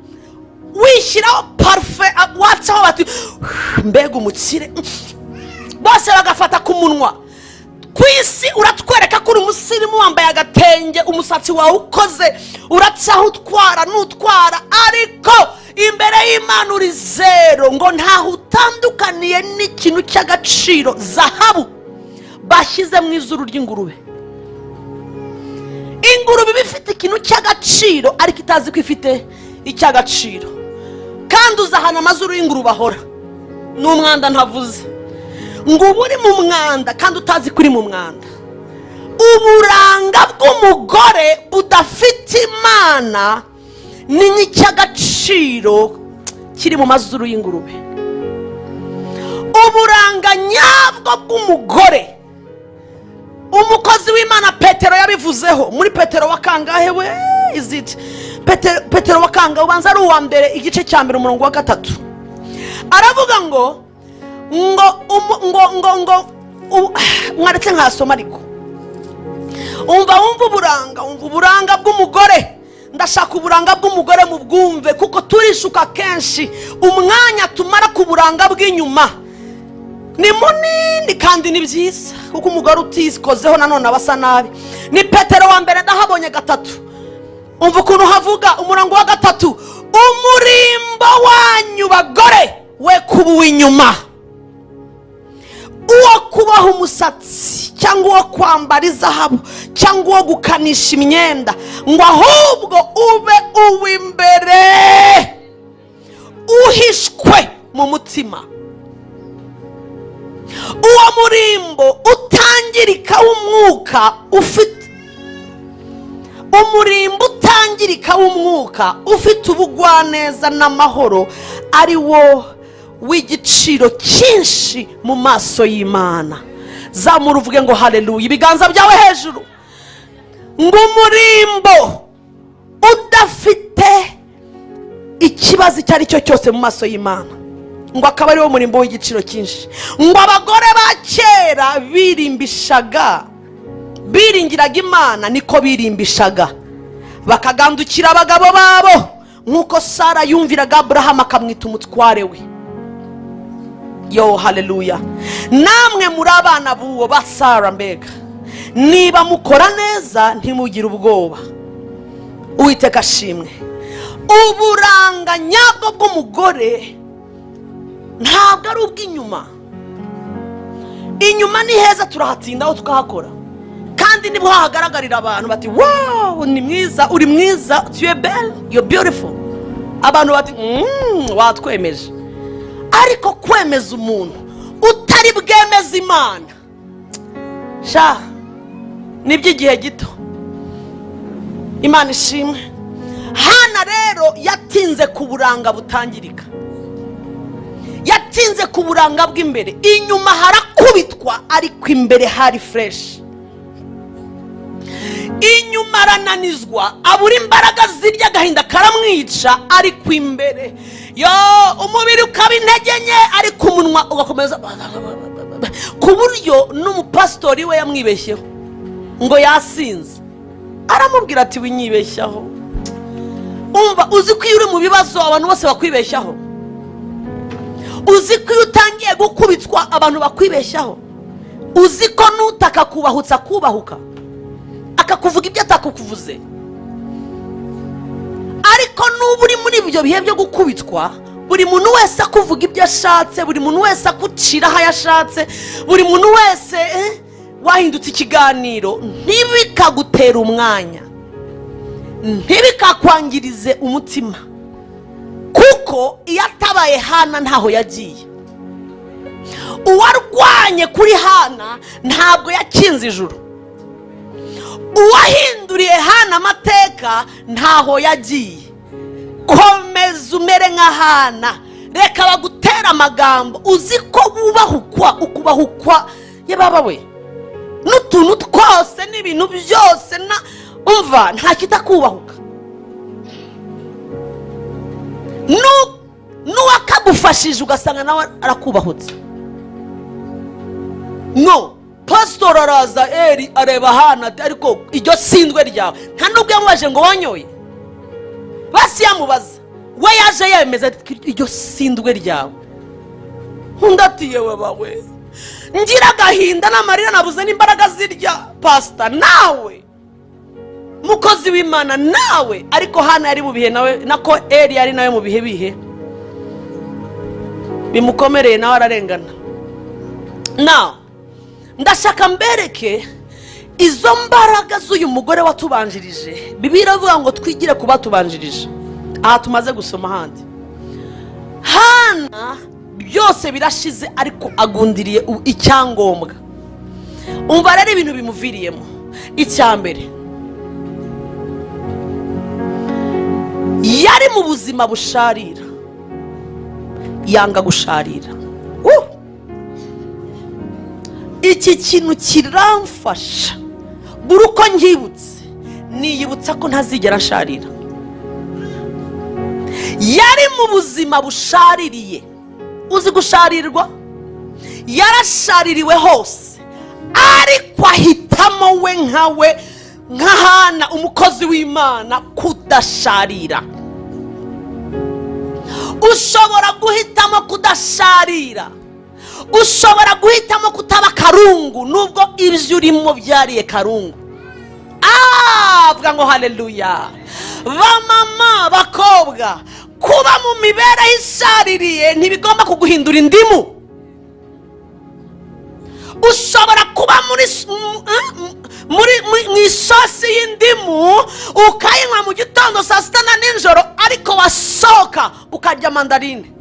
wishyiraho parufe, watsaho bati "Mbega umukire!" Bose bagafata ku munwa. Ku isi uratwereka ko uri umusirimu, wambaye agatenge, umusatsi wawe ukoze, uratsaho, utwara n'utwara, ariko imbere y'Imana uri zero. Ngo ntaho utandukaniye n'ikintu cy'agaciro, zahabu bashyize mu izuru ry'ingurube. Ingurube iba ifite ikintu cy'agaciro, ariko itazi ko ifite icy'agaciro. Kandi uzi ahantu amazuru y'ingurube ahora? Ni umwanda. Ntavuze ngo uba uri mu mwanda kandi utazi ko uri mu mwanda. Uburanga bw'umugore budafite Imana ni nk'icy'agaciro kiri mu mazuru y'ingurube. Uburanga nyabwo bw'umugore, umukozi w'Imana Petero yabivuzeho muri Petero wa kangahe we? Iziti Petero wa kangahe? Ubanza ari uwa mbere, igice cya mbere, umurongo wa 3. Aravuga ngo mwaretse nkasoma. Ariko umva, wumva uburanga, wumva uburanga bw'umugore. Ndashaka uburanga bw'umugore mu bwumve, kuko turishuka kenshi. Umwanya tumara ku buranga bw'inyuma ni munini, kandi ni byiza, kuko umugore utikozeho nanone aba asa nabi. Ni Petero wa mbere, ndahabonye, 3. Umva ukuntu havuga, umurongo wa 3: "Umurimbo wanyu bagore we kuba uw'inyuma, uwo kubaha umusatsi cyangwa uwo kwambara izahabu cyangwa uwo gukanisha imyenda, ngo ahubwo ube uw'imbere uhishwe mu mutima, uwo murimbo utangirika w'umwuka ufite, umurimbo utangirika w'umwuka ufite ubugwaneza n'amahoro, ari wo w'igiciro cyinshi mu maso y'Imana." Zamura uvuge ngo haleluya, ibiganza byawe hejuru. Ngo umurimbo udafite ikibazo icyo ari cyo cyose mu maso y'Imana, ngo akaba ariwo murimbo w'igiciro cyinshi. Ngo abagore ba kera birimbishaga, biringiraga Imana, niko birimbishaga, bakagandukira abagabo babo, nk'uko Sara yumviraga Aburahamu akamwita umutware we. Yo haleluya! Namwe muri abana b'uwo ba Sara mbega, niba mukora neza ntimugire ubwoba. Uwiteka ashimwe. Uburanga nyabwo bw'umugore ntabwo ari ubw'inyuma. Inyuma ni heza, turahatindaho, tukahakora, kandi niba hahagaragarira abantu bati "Wow, ni mwiza, uri mwiza, tu es belle, you're beautiful," abantu bati watwemeje." Ariko kwemeza umuntu utari bwemeze Imana, sha, ni iby'igihe gito. Imana ishimwe. Hana rero yatinze ku buranga butangirika, yatinze ku buranga bw'imbere. Inyuma harakubitwa, ariko imbere hari fresh. Inyuma arananizwa, abura imbaraga zirya, agahinda karamwica, ariko imbere yo umubiri ukaba intege nke, ariko umunwa ugakomeza, ku buryo n'umupasitori we yamwibeshyeho ngo yasinze, aramubwira ati "Winyibeshyaho." Umva, uzi ko iyo uri mu bibazo abantu bose bakwibeshyaho? Uzi ko iyo utangiye gukubitwa abantu bakwibeshyaho? Uzi ko n'utaka kubahutsa akubahuka, akakuvuga ibyo atakukuvuze? Ariko nuba uri muri ibyo bihe byo gukubitwa, buri muntu wese akuvuga ibyo ashatse, buri muntu wese akuciraho ayo ashatse, buri muntu wese wahindutse ikiganiro, ntibikagutere umwanya, ntibikakwangirize umutima, kuko iyo atabaye Hana ntaho yagiye. Uwarwanye kuri Hana ntabwo yakinze ijuru. Uwahinduriye Hana amateka ntaho yagiye. Komeza umere nka Hana, reka bagutera amagambo. Uzi ko wubahukwa, ukubahukwa yababa we n'utuntu twose n'ibintu byose, na umva nta kitakubahuka, n'uwakagufashije ugasanga nawe arakubahutse. No pasitori araza, Eri areba Hana ati: "Ariko iryo sindwe ryawe." Nta nubwo yamubaje ngo wanyoye, basi yamubaza. We yaje yemeza ati: "Iryo sindwe ryawe." Undi ati: "Yewe bawe, ngira agahinda n'amarira, nabuze n'imbaraga zirya." Pasita nawe, mukozi w'Imana nawe. Ariko Hana yari mu bihe nawe, nako Eri yari nawe mu bihe bimukomereye, nawe ararengana. Nawe ndashaka mbereke izo mbaraga z'uyu mugore watubanjirije. Bibiliya iravuga ngo twigire ku batubanjirije. Aha tumaze gusoma ahandi, Hana byose birashize, ariko agundiriye icyangombwa. Umva rero ibintu bimuviriyemo. Icya mbere, yari mu buzima busharira, yanga gusharira. Iki kintu kiramfasha. Buri uko nkibutse, niyibutsa ko ntazigera nsharira. Yari mu buzima bushaririye. Uzi gusharirwa? Yarashaririwe hose, ariko ahitamo we nkawe, nka Hana umukozi w'Imana, kudasharira. Ushobora guhitamo kudasharira, ushobora guhitamo kutaba karungu nubwo ibyo urimo byariye karungu. Avuga ngo haleluya. Bamama, bakobwa, kuba mu mibereho ishaririye ntibigomba kuguhindura indimu. Ushobora kuba muri mu isosi y'indimu, ukayinywa mu gitondo, saa sita na nijoro, ariko wasohoka ukarya mandarine,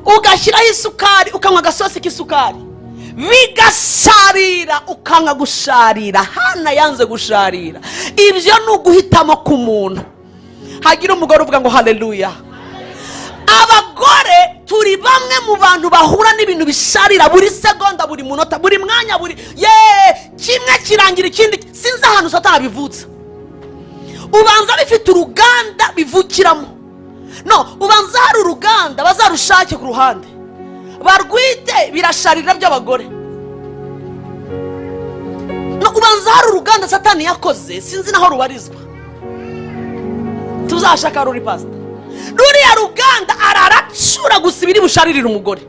ugashyiraho isukari, ukanywa agasosi k'isukari, bigasharira, ukanga gusharira. Hana yanze gusharira. Ibyo ni uguhitamo k'umuntu. Hagira umugore uvuga ngo haleluya. Abagore turi bamwe mu bantu bahura n'ibintu bisharira buri segonda, buri munota, buri mwanya, buri ye kimwe kirangira ikindi. Sinzi ahantu Satani abivutsa. Ubanza bifite uruganda bivukiramo. No ubanza hari uruganda bazarushake ku ruhande, barwite birasharira by'abagore. No ubanza hari uruganda Satani yakoze, sinzi naho rubarizwa, tuzashaka ruri pasita. Ruriya ruganda araracura gusa ibiri busharirire umugore.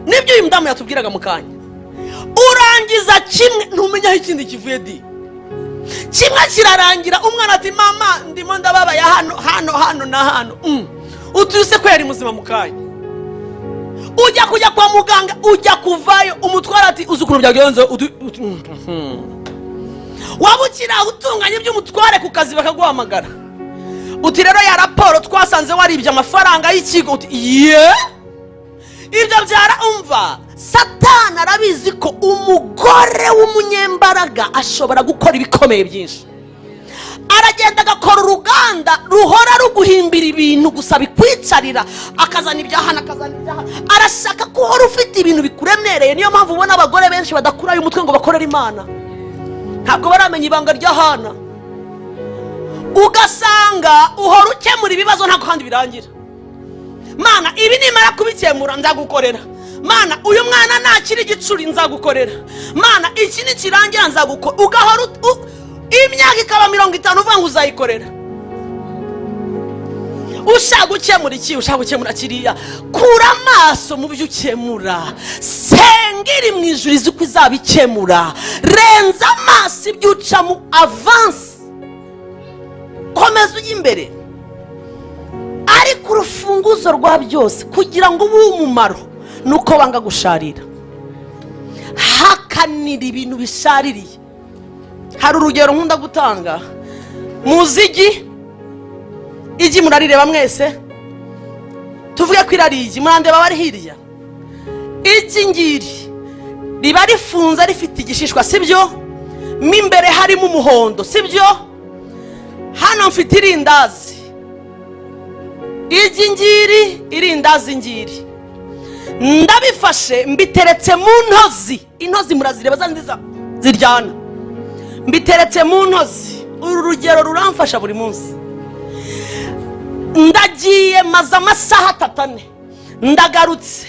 Nibyo uyu mudamu yatubwiraga mu kanya. Urangiza kimwe, ntumenya aho ikindi kivuye di. Kimwe kirarangira, umwana ati: "Mama, ndimo ndababaye hano, hano, hano na hano." Utuye ko yari muzima mu kanya. Ujya kujya kwa muganga, ujya kuvayo, umutwara ati: "Uzi ukuntu byagenze?" Waba ukiri aho utunganya iby'umutware ku kazi, bakaguhamagara uti: "Rero ya raporo twasanze waribye amafaranga y'ikigo." Uti: "Ye, ibyo byara." Umva, Satani arabizi ko umugore w'umunyembaraga ashobora gukora ibikomeye byinshi. Aragenda agakora uruganda ruhora ruguhimbira ibintu gusa bikwicarira, akazana ibyahana, akazana ibyahana. Arashaka ko uhora ufite ibintu bikuremereye. Niyo mpamvu ubona abagore benshi badakurayo umutwe ngo bakorere Imana. Ntabwo baramenya ibanga rya Hana. Ugasanga uhora ukemura ibibazo, ntabwo kandi birangira. "Mana, ibi nimara kubikemura nzagukorera. Mana, uyu mwana nakiri igicuri nzagukorera. Mana, iki nikirangira nzagukora." Ugahora imyaka ikaba 50 uvuga ngo uzayikorera. Ushaka gukemura iki, ushaka gukemura kiriya. Kura amaso mu byo ukemura, senga iri mu ijuru izi uko izabikemura. Renza amaso ibyo ucamo, avance, komeza ujya imbere. Ariko urufunguzo rwa byose kugira ngo ube umumaro ni uko wanga gusharira. Hakanira ibintu bishaririye. Hari urugero nkunda gutanga. Muzi igi? Igi murarireba mwese? Tuvuge ko irari igi, murandeba bari hirya. Igi ngiri riba rifunze, rifite igishishwa, sibyo? Mo imbere harimo umuhondo, sibyo? Hano mfite irindazi, igi ngiri, irindazi ngiri. Ndabifashe, mbiteretse mu ntozi. Intozi murazireba, za nziza ziryana. Mbiteretse mu ntozi. Uru rugero ruramfasha buri munsi. Ndagiye, maze amasaha 3, 4, ndagarutse,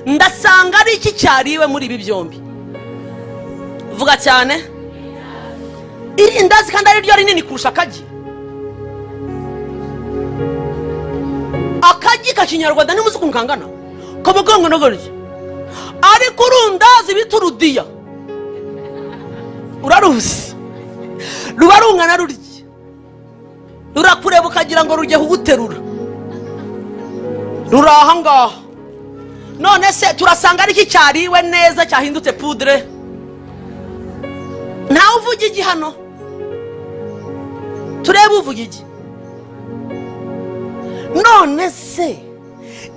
ndasanga ari iki cyariwe muri ibi byombi? Vuga cyane. Irindazi, kandi ari ryo rinini kurusha akagi. Akagi ka Kinyarwanda ntimuzi ukuntu kangana, kaba kangana gutya, ariko urundazi bita urudiya uraruzi, ruba rungana rurya, rurakureba ukagira ngo rujye kuguterura, ruri aha ngaha. None se turasanga ari iki cyariwe neza, cyahindutse pudre? Ntawe uvuga igi hano? Turebe uvuga igi. None se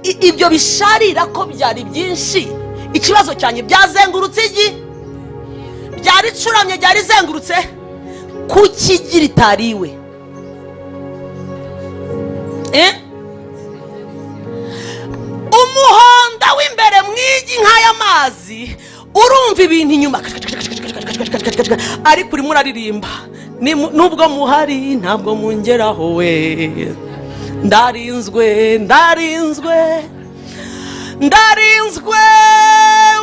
ibyo bisharira ko byari byinshi, ikibazo cyanjye, byazengurutse igi, byaricuramye, byarizengurutse, kuki igi ritariwe? Eh? Umuhondo w'imbere mu igi nk'aya mazi, urumva ibintu inyuma, ariko urimo uraririmba: "Nubwo muhari ntabwo mungeraho we, ndarinzwe, ndarinzwe, ndarinzwe,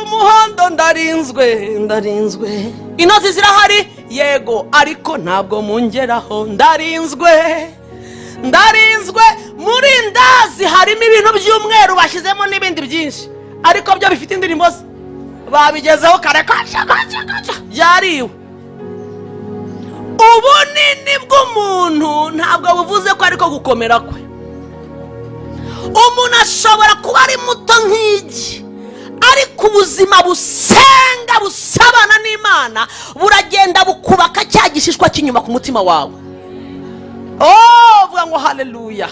umuhondo, ndarinzwe, ndarinzwe. Intozi zirahari, yego, ariko ntabwo mungeraho, ndarinzwe, ndarinzwe." Muri ndazi harimo ibintu by'umweru bashyizemo n'ibindi byinshi, ariko byo bifite indirimbo ze, babigezeho kare, kaca kaca kaca, byariwe. Ubunini bw'umuntu ntabwo buvuze ko ariko gukomera kwe. Umuntu ashobora kuba ari muto nk'igi, ariko ubuzima busenga, busabana n'Imana, buragenda bukubaka cya gishishwa cy'inyuma ku mutima wawe. Oh, vuga ngo haleluya!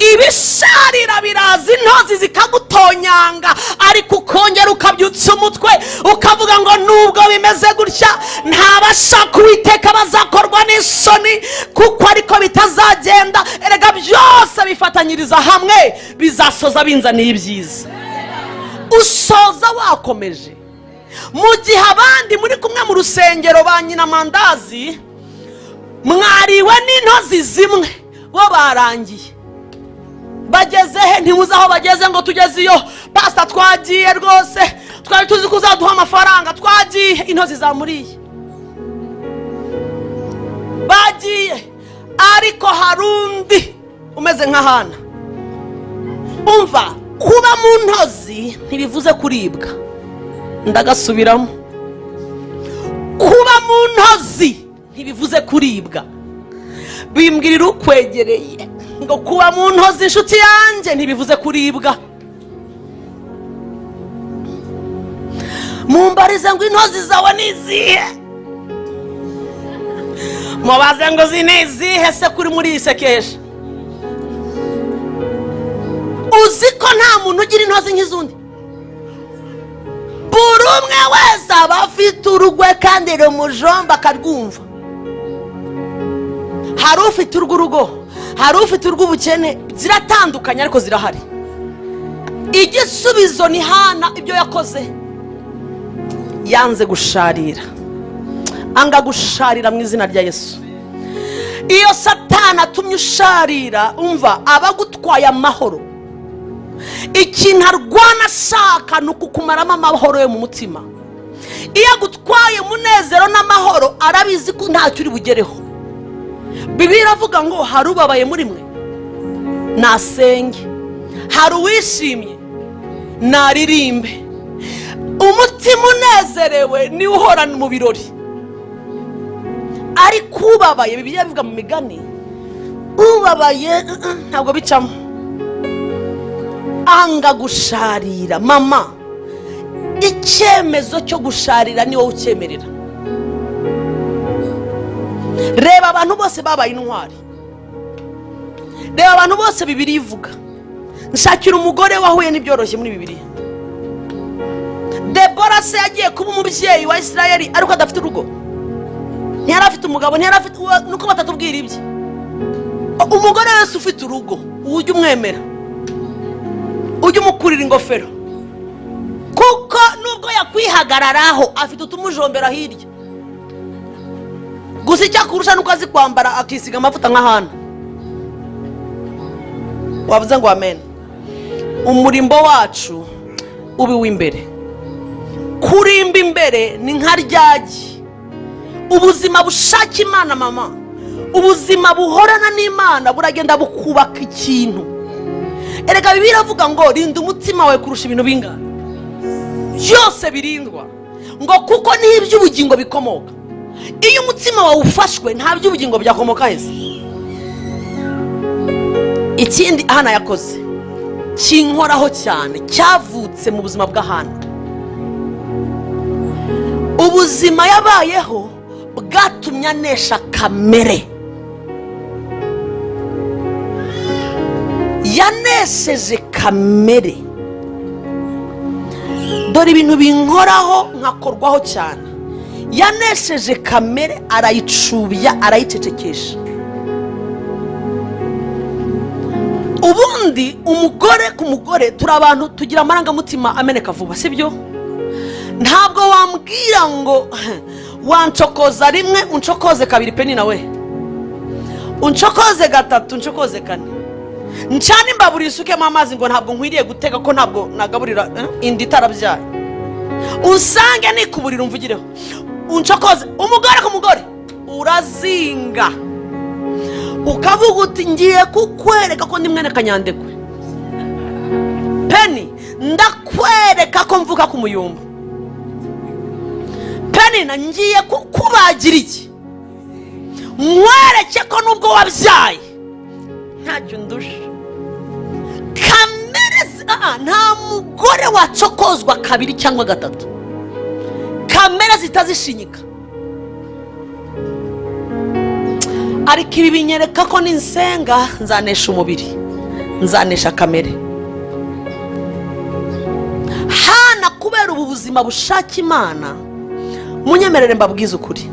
Ibisharira biraza, intozi zikagutonyanga, ariko ukongera ukabyutsa umutwe, ukavuga ngo: "Nubwo bimeze gutya, ntabashaka Uwiteka bazakorwa n'isoni, kuko ariko bitazagenda. Erega byose bifatanyiriza hamwe, bizasoza binzaniye ibyiza." Usoza wakomeje, mu gihe abandi muri kumwe mu rusengero ba nyina mandazi mwariwe n'intozi zimwe, bo barangiye. Bageze he? Ntimuzi aho bageze ngo: "Tugeze iyo, pasita, twagiye rwose, twari tuzi ko uzaduha amafaranga, twagiye." Intozi zamuriye, bagiye. Ariko hari undi umeze nka Hana. Umva, kuba mu ntozi ntibivuze kuribwa. Ndagasubiramo: kuba mu ntozi ntibivuze kuribwa. Bimbwirira ukwegereye ngo: "Kuba mu ntozi, inshuti yanjye, ntibivuze kuribwa." Mumbarize ngo: "Intozi zawe ni izihe?" Mubaze ngo: "Ni izihe se kuri muri iyi sekesha?" Uzi ko nta muntu ugira intozi nk'izundi? Buri umwe wese aba afite urugwe kandi rumujomba akarwumva. Hari ufite urw'urugo, hari ufite urw'ubukene, ziratandukanye ariko zirahari. Igisubizo ni Hana, ibyo yakoze: yanze gusharira. Anga gusharira mu izina rya Yesu. Iyo Satani atumye usharira, umva, aba agutwaye amahoro. Ikintu arwana ashaka ni ukukumaramo amahoro yo mu mutima. Iyo agutwaye umunezero n'amahoro, arabizi ko ntacyo uri bugereho. Bibiliya iravuga ngo: "Hari ubabaye muri mwe? Nasenge. Hari uwishimye? Naririmbe." Umutima unezerewe niwo uhorana mu birori, ariko ubabaye, Bibiliya bivuga mu Migani, ubabaye ntabwo bicamo. Anga gusharira, mama. Icyemezo cyo gusharira ni wowe ucyemerera. Reba abantu bose babaye intwari, reba abantu bose Bibiliya ivuga. Nshakira umugore wahuye n'ibyoroshye muri Bibiliya. Debora se yagiye kuba umubyeyi wa Isirayeli ariko adafite urugo? Ntiyari afite umugabo, ntiyari afite, nuko batatubwira ibye. Umugore wese ufite urugo, ujye umwemera, ujye umukurira ingofero, kuko nubwo yakwihagararaho afite utumujombera hirya. Gusa icyo akurusha nuko azi kwambara, akisiga amavuta nka Hana. Wavuze ngo amen. Umurimbo wacu uba uw'imbere. Kurimba imbere ni nka ryagi. Ubuzima bushaka Imana, mama, ubuzima buhorana n'Imana buragenda bukubaka ikintu. Erega Bibiliya iravuga ngo rinda umutima wawe kurusha ibintu bingana byose birindwa, ngo kuko niho iby'ubugingo bikomoka. Iyo umutima wawe ufashwe, nta by'ubugingo byakomoka heza. Ikindi Hana yakoze kinkoraho cyane, cyavutse mu buzima bwa Hana, ubuzima yabayeho bwatumye anesha kamere. Yanesheje kamere. Dore ibintu binkoraho nkakorwaho cyane. Yanesheje kamere, arayicubya, arayicecekesha. Ubundi umugore ku mugore, turi abantu tugira amarangamutima ameneka vuba, sibyo? Ntabwo wambwira ngo wancokoza rimwe, uncokoze kabiri, Penina we, uncokoze gatatu, uncokoze kane, ncana imbabura isukemo amazi, ngo ntabwo nkwiriye guteka, ko ntabwo nagaburira inda itarabyaye. Usange nikuburira, umvugireho, uncokoze. Umugore ku mugore urazinga, ukavuga uti ngiye kukwereka ko ndi mwene Kanyandekwe. Peni, ndakwereka ko mvuka ku muyumbu. Penina, ngiye kukubagira iki, nkwereke ko nubwo wabyaye ntacyo ndusha. Kamere nta mugore wacokozwa kabiri cyangwa gatatu, kamere zitazishinyika. Ariko ibi binyereka ko ninsenga nzanesha umubiri, nzanesha kamere. Hana kubera ubu buzima bushaka Imana, munyemerere mbabwize ukuri,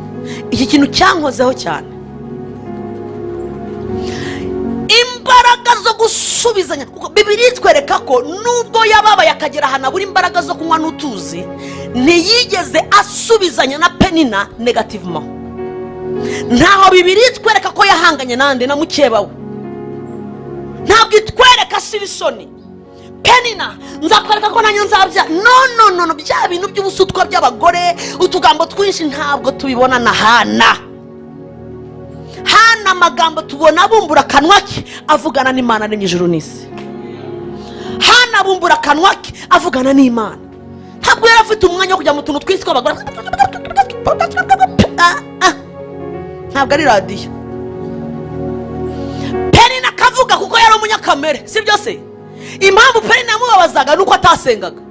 iki kintu cyankozeho cyane. Imbaraga zo gusubizanya, kuko Bibiliya itwereka ko nubwo yababaye akagera ahantu abura imbaraga zo kunywa n'utuzi, ntiyigeze asubizanya na Penina negativement. Ntaho Bibiliya itwereka ko yahanganye nande, na mukeba we. Ntabwo itwereka ashira isoni. Penina, nzakwereka ko nanjye nzabya. No, no, no, no, bya bintu by'ubusutwa by'abagore, utugambo twinshi, ntabwo tubibona na Hana. Hana amagambo tubona abumbura akanwa ke avugana n'Imana n'ijuru n'isi. Hana abumbura akanwa ke avugana n'Imana. Ntabwo yari afite umwanya wo kujya mu tuntu twinshi tw'abagore. Ntabwo ari radiyo. Penina akavuga kuko yari umunyakamere, si byo se? Impamvu Penina yamubabazaga ni uko atasengaga.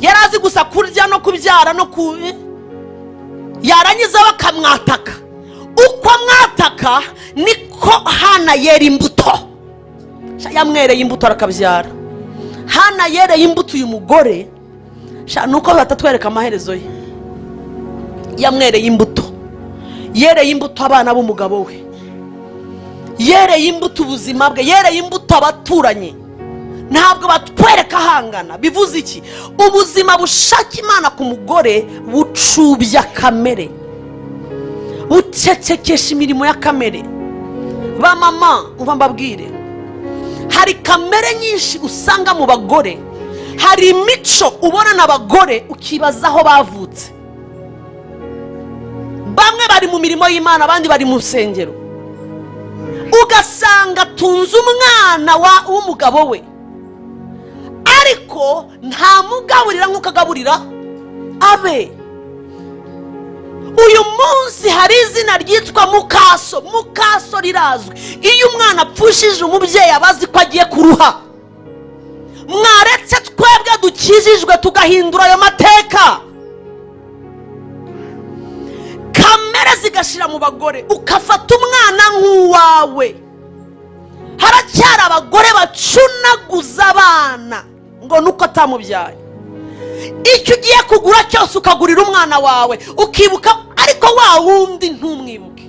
Yari azi gusa kurya no kubyara no ku yarangiza bakamwataka. Uko amwataka niko Hana yera imbuto. Sha, yamwereye imbuto arakabyara. Hana yereye imbuto uyu mugore. Sha, nuko batatwereka amaherezo ye. Yamwereye imbuto, yereye imbuto abana b'umugabo we, yereye imbuto ubuzima bwe, yereye imbuto abaturanyi. Ntabwo batwereka ahangana. Bivuze iki? Ubuzima bushaka Imana ku mugore bucubya kamere, bucecekesha imirimo ya kamere. Ba mama, umva mbabwire, hari kamere nyinshi usanga mu bagore, hari imico ubona n'abagore ukibaza aho bavutse. Bamwe bari mu mirimo y'Imana, abandi bari mu nsengero, ugasanga atunze umwana w'umugabo we, ariko ntamugaburira nk'uko agaburira abe. Uyu munsi hari izina ryitwa mukaso. Mukaso rirazwi. Iyo umwana apfushije umubyeyi aba azi ko agiye kuruha. Mwaretse twebwe dukijijwe tugahindura ayo mateka, kamere zigashira mu bagore, ukafata umwana nk'uwawe. Haracyari abagore bacunaguza abana ngo nuko atamubyaye. Icyo ugiye kugura cyose ukagurira umwana wawe, ukibuka. Ariko Ariko wa wundi ntumwibuke,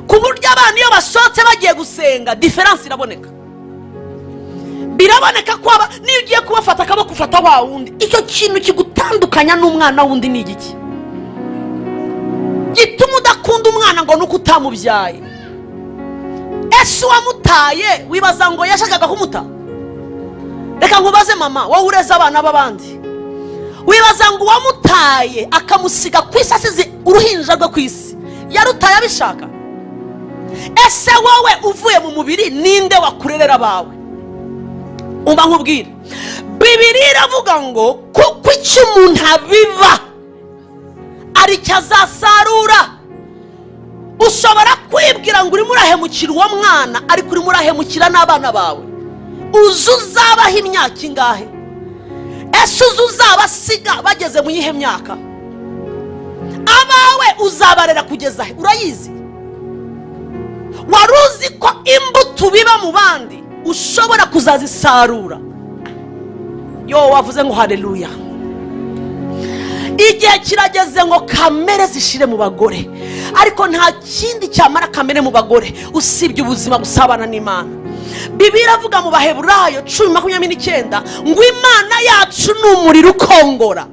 ku buryo abana iyo basohotse bagiye gusenga, différence iraboneka, biraboneka ko niyo ugiye kubafata akaboko ufata wa wundi. Icyo kintu kigutandukanya n'umwana wundi ni igiki gituma udakunda umwana ngo nuko utamubyaye? Ese uwamutaye wibaza ngo yashakaga kumuta? Reka nkubaze mama, wowe ureze abana b'abandi, wibaza ngo uwamutaye akamusiga ku isi, asize uruhinja rwe ku isi, yarutaye abishaka? Ese wowe uvuye mu mubiri, ninde wakurerera abawe? Umva nkubwire, Bibiri iravuga ngo kuko icyo umuntu abiba aricyo azasarura. Ushobora kwibwira ngo urimo urahemukira uwo mwana, ariko urimo urahemukira n'abana bawe. Uzi uzabaho imyaka ingahe? Ese uzi uzabasiga bageze mu yihe myaka? Abawe uzabarera kugeza he? Urayizi? Wari uzi ko imbuto ubiba mu bandi ushobora kuzazisarura? Yo, wavuze ngo haleluya! Igihe kirageze ngo kamere zishire mu bagore, ariko nta kindi cyamara kamere mu bagore usibye ubuzima busabana n'Imana. Bibiliya iravuga mu Baheburayo 10:29 ngo Imana yacu ni umuriro ukongora.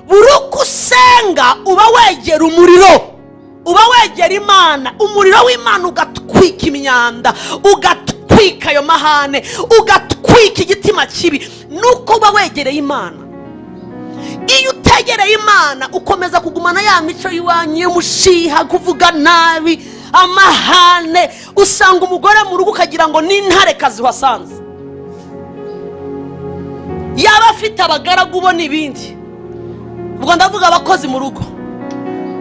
Buri uko usenga uba wegera umuriro, uba wegera Imana, umuriro w'Imana ugatwika imyanda, ugatwika ayo mahane, ugatwika igitima kibi, nuko uba wegereye Imana. Iyo utegereye Imana ukomeza kugumana ya mico y'iwanyu y'umushiha, kuvuga nabi, amahane. Usanga umugore mu rugo ukagira ngo ni intarekazi wasanze, yaba afite abagaragu ubona ibindi. Ubwo ndavuga abakozi mu rugo,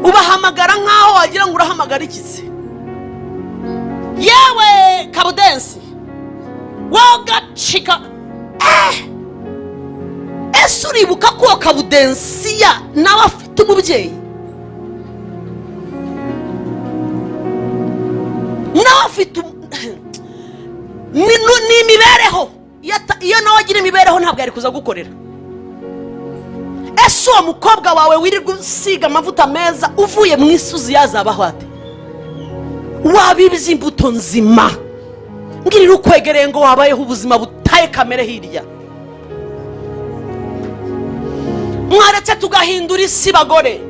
ubahamagara nk'aho wagira ngo urahamagara ikize. Yewe kabudensi, wogacika. Ese uribuka ko uwo kabudensiya nawe afite umubyeyi, nawe afite ni imibereho? Iyo nawe agira imibereho ntabwo yari kuza gukorera. Ese uwo mukobwa wawe wirirwa usiga amavuta meza, uvuye mu isuzi yazabaho ate? Wabibye imbuto nzima. Mbwirira ukwegereye ngo wabayeho ubuzima butaye kamere hirya. Mwaretse tugahindura isi bagore,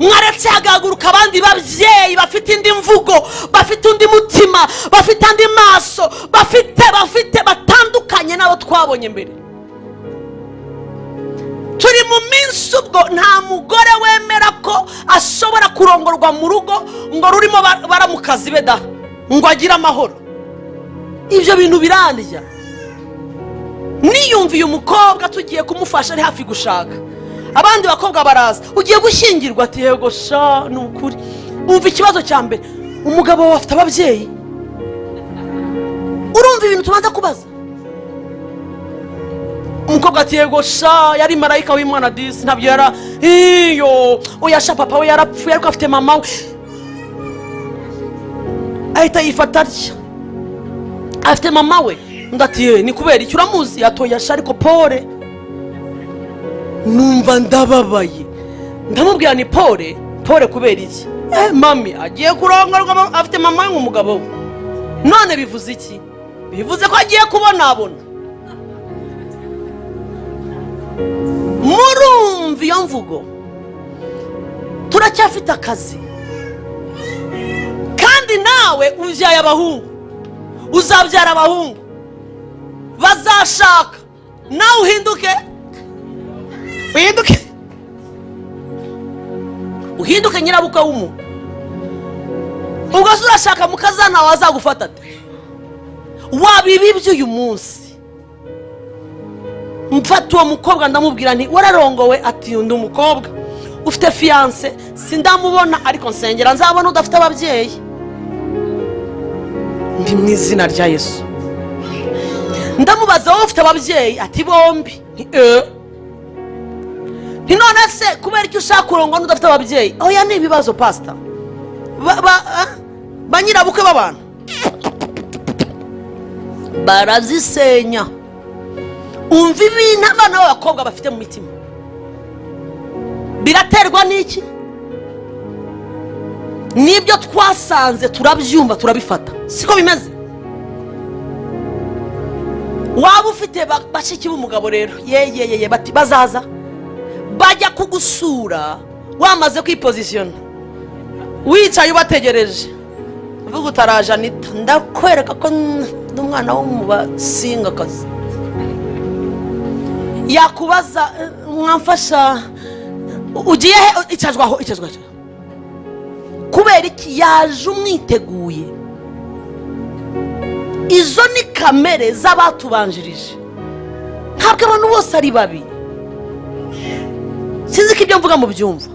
mwaretse hagahaguruka abandi babyeyi bafite indi mvugo, bafite undi mutima, bafite andi maso, bafite batandukanye n'abo twabonye mbere. Turi mu minsi ubwo nta mugore wemera ko ashobora kurongorwa mu rugo ngo rurimo baramukazi be da ngo agire amahoro. Ibyo bintu birandya. Niyumviye umukobwa tugiye kumufasha ari hafi gushaka, abandi bakobwa baraza: "Ugiye gushyingirwa?" Ati: "Yego sha, ni ukuri." Umva ikibazo cya mbere: "Umugabo wawe afite ababyeyi?" Urumva ibintu tubanza kubaza? Umukobwa ati: "Yego sha, yari marayika w'Imana disi, ntabyo yara iyo oya sha, papa we yarapfuye ariko afite mama we." Ahita yifata atya: "Afite mama we?" Undi ati: "Ye, ni kubera icyo uramuzi?" "Atoya sha, ariko pole." Numva ndababaye, ndamubwira ni pole pole kubera iki? Mami agiye kurongorwa, afite mama we nk'umugabo we. None bivuze iki? Bivuze ko agiye kubonabona. Murumva iyo mvugo? Turacyafite akazi, kandi nawe ubyaye abahungu, uzabyara abahungu bazashaka, nawe uhinduke, uhinduke, uhinduke nyirabukwe w'umuntu. Ubwo se urashaka mukazana wazagufata ate? Wabibibye uyu munsi. Mfata uwo mukobwa ndamubwira nti: "Wararongowe?" Ati: "Undi umukobwa ufite fiancé?" "Sindamubona, ariko nsengera nzabona udafite ababyeyi." Ndi mu izina rya Yesu. Ndamubaza: "Wowe ufite ababyeyi?" Ati: "Bombi." Nti: "Eh." Nti: "None se kubera icyo ushaka kurongora n'udafite ababyeyi?" "Oya, ni ibibazo pasita, ba nyirabukwe b'abantu barazisenya." Umva ibintu abana b'abakobwa bafite mu mitima, biraterwa n'iki? Nibyo twasanze, turabyumva, turabifata, siko bimeze? Waba ufite bashiki b'umugabo rero, yeyeyeye, bati bazaza bajya kugusura wamaze kwipozisiyona, wicaye ubategereje, uvuga utaraje. Anita, ndakwereka ko ndi umwana wo mu basingakazi. Yakubaza: "Mwamfasha?" Ugiye he? Icazwa aho, icazwa aho. Kubera iki? Yaje umwiteguye. Izo ni kamere z'abatubanjirije. Ntabwo abantu bose ari babi. Sinzi ko ibyo mvuga mu byumva.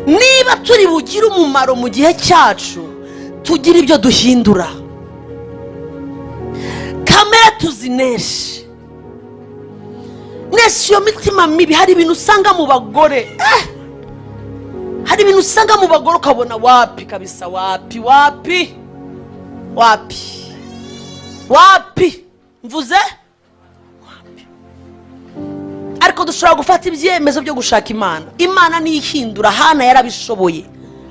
Niba turi bugire umumaro mu gihe cyacu, tugire ibyo duhindura, kamere tuzineshe. Neshe iyo mitima mibi. Hari ibintu usanga mu bagore, hari ibintu usanga mu bagore ukabona wapi kabisa, wapi, wapi, wapi, wapi, mvuze wapi. Ariko dushobora gufata ibyemezo byo gushaka Imana. Imana niyo ihindura. Hana yarabishoboye,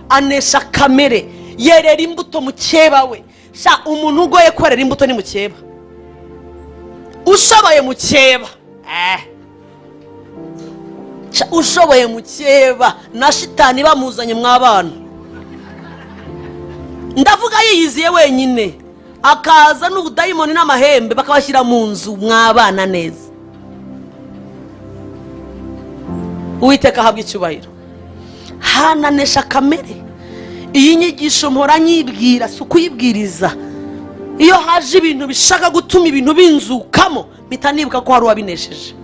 anesha kamere, yerera imbuto mukeba we. Sha, umuntu ugoye kwerera imbuto ni mukeba. Ushoboye mukeba, Sha, ushoboye mukeba na shitani bamuzanye mw'abana, ndavuga yiyiziye wenyine, akaza n'ubudayimoni n'amahembe, bakabashyira mu nzu, mwabana neza. Uwiteka ahabwa icyubahiro. Hananesha kamere. Iyi nyigisho mpora nyibwira, si ukuyibwiriza. Iyo haje ibintu bishaka gutuma ibintu binzukamo, mpita nibuka ko hari uwabinesheje.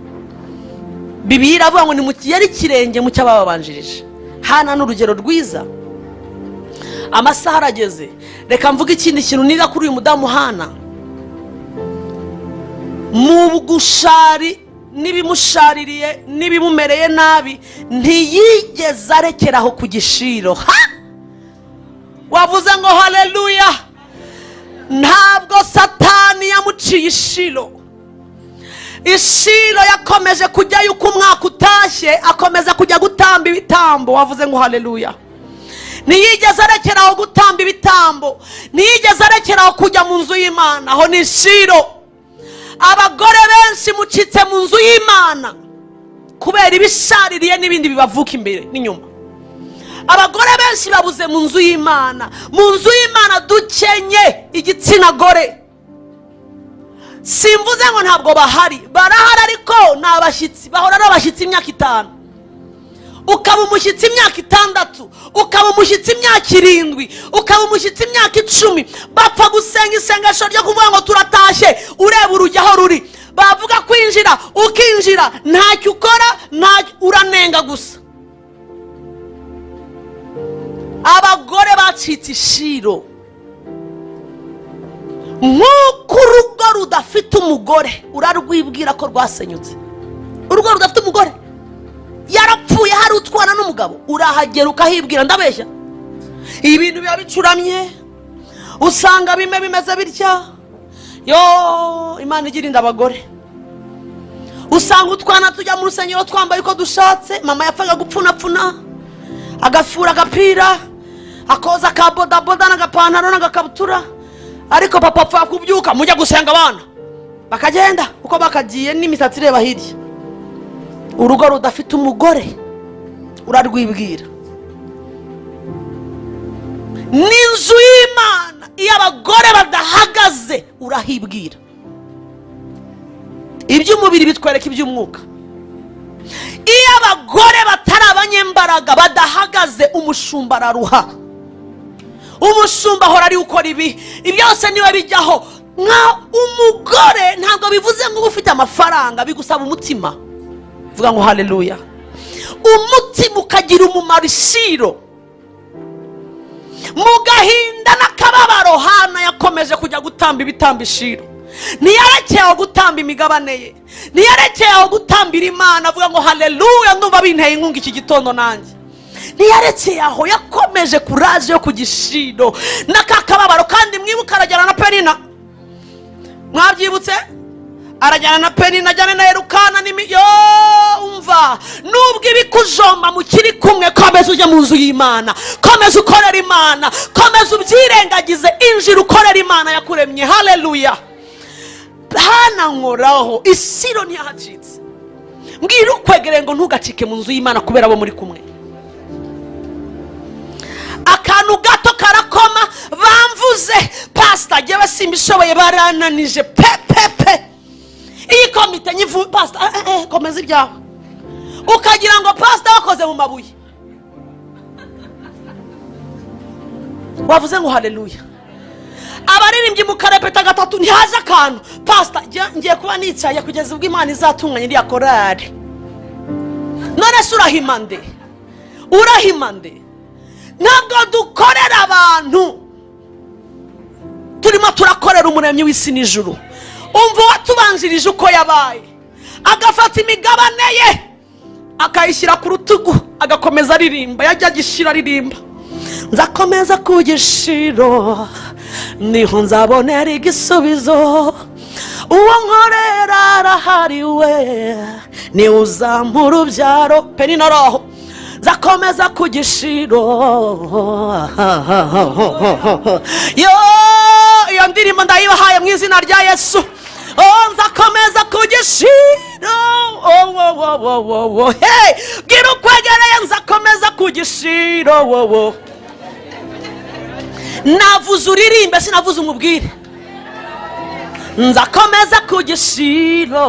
Bibiliya iravuga ngo nimugere ikirenge mu cy'abababanjirije. Hana ni urugero rwiza. Amasaha arageze, reka mvuge ikindi kintu niga kuri uyu mudamu Hana. Mu gushari n'ibimushaririye n'ibimumereye nabi, ntiyigeze arekeraho ku gishiro. Ha, wavuze ngo haleluya! Ntabwo Satani yamuciye ishiro. Ishiro yakomeje kujyayo uko umwaka utashye, akomeza kujya gutamba ibitambo. Wavuze ngo haleluya! Ntiyigeze arekeraho gutamba ibitambo, ntiyigeze arekeraho kujya mu nzu y'Imana. Aho ni ishiro. Abagore benshi mucitse mu nzu y'Imana kubera ibishaririye n'ibindi bibavuka imbere n'inyuma. Abagore benshi babuze mu nzu y'Imana. Mu nzu y'Imana dukenye igitsina gore. Simvuze ngo ntabwo bahari, barahari, ariko ni abashyitsi, bahora ari abashyitsi. Imyaka 5 ukaba umushyitsi, imyaka 6 ukaba umushyitsi, imyaka 7 ukaba umushyitsi, imyaka 10. Bapfa gusenga isengesho ryo kuvuga ngo turatashye, ureba urujya aho ruri, bavuga kwinjira ukinjira, ntacyo ukora, ntacyo uranenga gusa. Abagore bacitse ishiro. Nk'uko urugo rudafite umugore urarwibwira ko rwasenyutse, urugo rudafite umugore yarapfuye, hari utwana n'umugabo, urahagera ukahibwira. Ndabeshya? Ibintu biba bicuramye, usanga bimwe bimeze bitya. Yo, Imana igirinda abagore. Usanga utwana tujya mu rusengero twambaye uko dushatse. Mama yapfaga gupfunapfuna, agafura agapira, akoza ka bodaboda n'agapantaro n'agakabutura, ariko papa apfa kubyuka: "Mujya gusenga abana", bakagenda uko bakagiye n'imisatsi ireba hirya. Urugo rudafite umugore urarwibwira. N'inzu y'Imana, iyo abagore badahagaze urahibwira. Iby'umubiri bitwereka iby'umwuka. Iyo abagore batari abanyembaraga, badahagaze, umushumba araruha. Umushumba ahora ari gukora ibi byose, niwe bijyaho. Nka umugore, ntabwo bivuze ngo uba ufite amafaranga, bigusaba umutima. Vuga ngo haleluya! Umutima ukagira umumaro ishiro. Mu gahinda n'akababaro, Hana yakomeje kujya gutamba ibitambo ishiro. Ntiyarekeye aho gutamba imigabane ye, ntiyarekeye aho gutambira Imana. Avuga ngo haleluya! Ndumva binteye inkunga iki gitondo nanjye. Ntiyarekeye aho, yakomeje courage yo ku gishiro n'aka kababaro. Kandi mwibuke, arajyana na Penina. Mwabyibutse? Arajyana na Penina, ajyana na Erukana n'imi. Yo, umva, nubwo ibikuzengereje Ibikujomba mukiri kumwe, komeza ujye mu nzu y'Imana, komeza ukorera Imana, komeza ubyirengagize, injira ukorera Imana yakuremye. Haleluya! Hana nkoraho isiro ntiyahacitse. Mbwira ukwegereye ngo ntugacike mu nzu y'Imana kubera abo muri kumwe. Akantu gato karakoma, bamvuze pasita, jyewe simbishoboye, barananije pe pe pe, iyi komite nyivu pasita, komeza ibyawe, ukagira ngo pasita wakoze mu mabuye. Wavuze ngo haleluya. Abaririmbyi mukarepeta gatatu ntihaje akantu, pasita ngiye kuba nicaye kugeza ubwo Imana izatunganya iriya korari. None se urahima nde? Urahima nde? Ntabwo dukorera abantu, turimo turakorera umuremyi w'isi n'ijuru. Umva uwatubanjirije uko yabaye, agafata imigabane ye akayishyira ku rutugu, agakomeza aririmba, yajya agishira aririmba, nzakomeza ku gishiro niho nzabonera igisubizo, uwo nkorera arahariwe niwe uzampa urubyaro. Penina araho, nzakomeza ku gishiro. Yo, iyo ndirimbo ndayibahaye mu izina rya Yesu. Oh, nzakomeza ku gishiro. Oh, oh, oh, oh, oh, oh. Hey, bwira ukwegereye, nzakomeza ku gishiro. Oh, oh. Navuze uririmbe, sinavuze umubwire. Nzakomeza ku gishiro.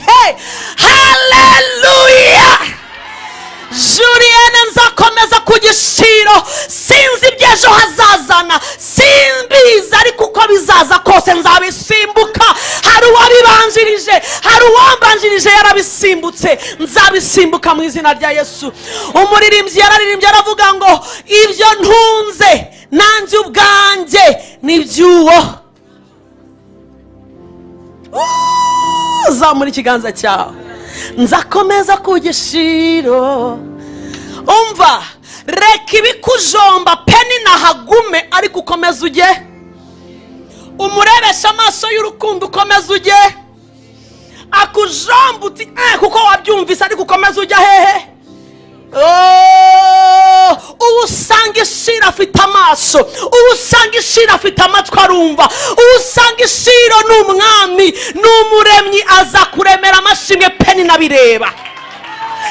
Hey, haleluya! Julienne, nzakomeza ku gishiro. Sinzi iby'ejo hazazana, simbizi, ariko uko bizaza kose nzabisimbuka. Hari uwabibanjirije, hari uwambanjirije yarabisimbutse, nzabisimbuka mu izina rya Yesu. Umuririmbyi yararirimbye aravuga ngo ibyo ntunze nanjye ubwanjye ni iby'uwo. Zamura ikiganza cyawe, nzakomeza ku gishiro. Umva, reka ibikujomba peni nahagume, ariko ukomeze ujye umurebesha amaso y'urukundo, ukomeze ujye akujomba uti kuko wabyumvise, ariko ukomeze ujya hehe? Uwo usanga ishira afite amaso, uwo usanga ishira afite amatwi arumva, uwo usanga ishiro ni umwami, ni umuremyi, aza kuremera amashimwe peni nabireba.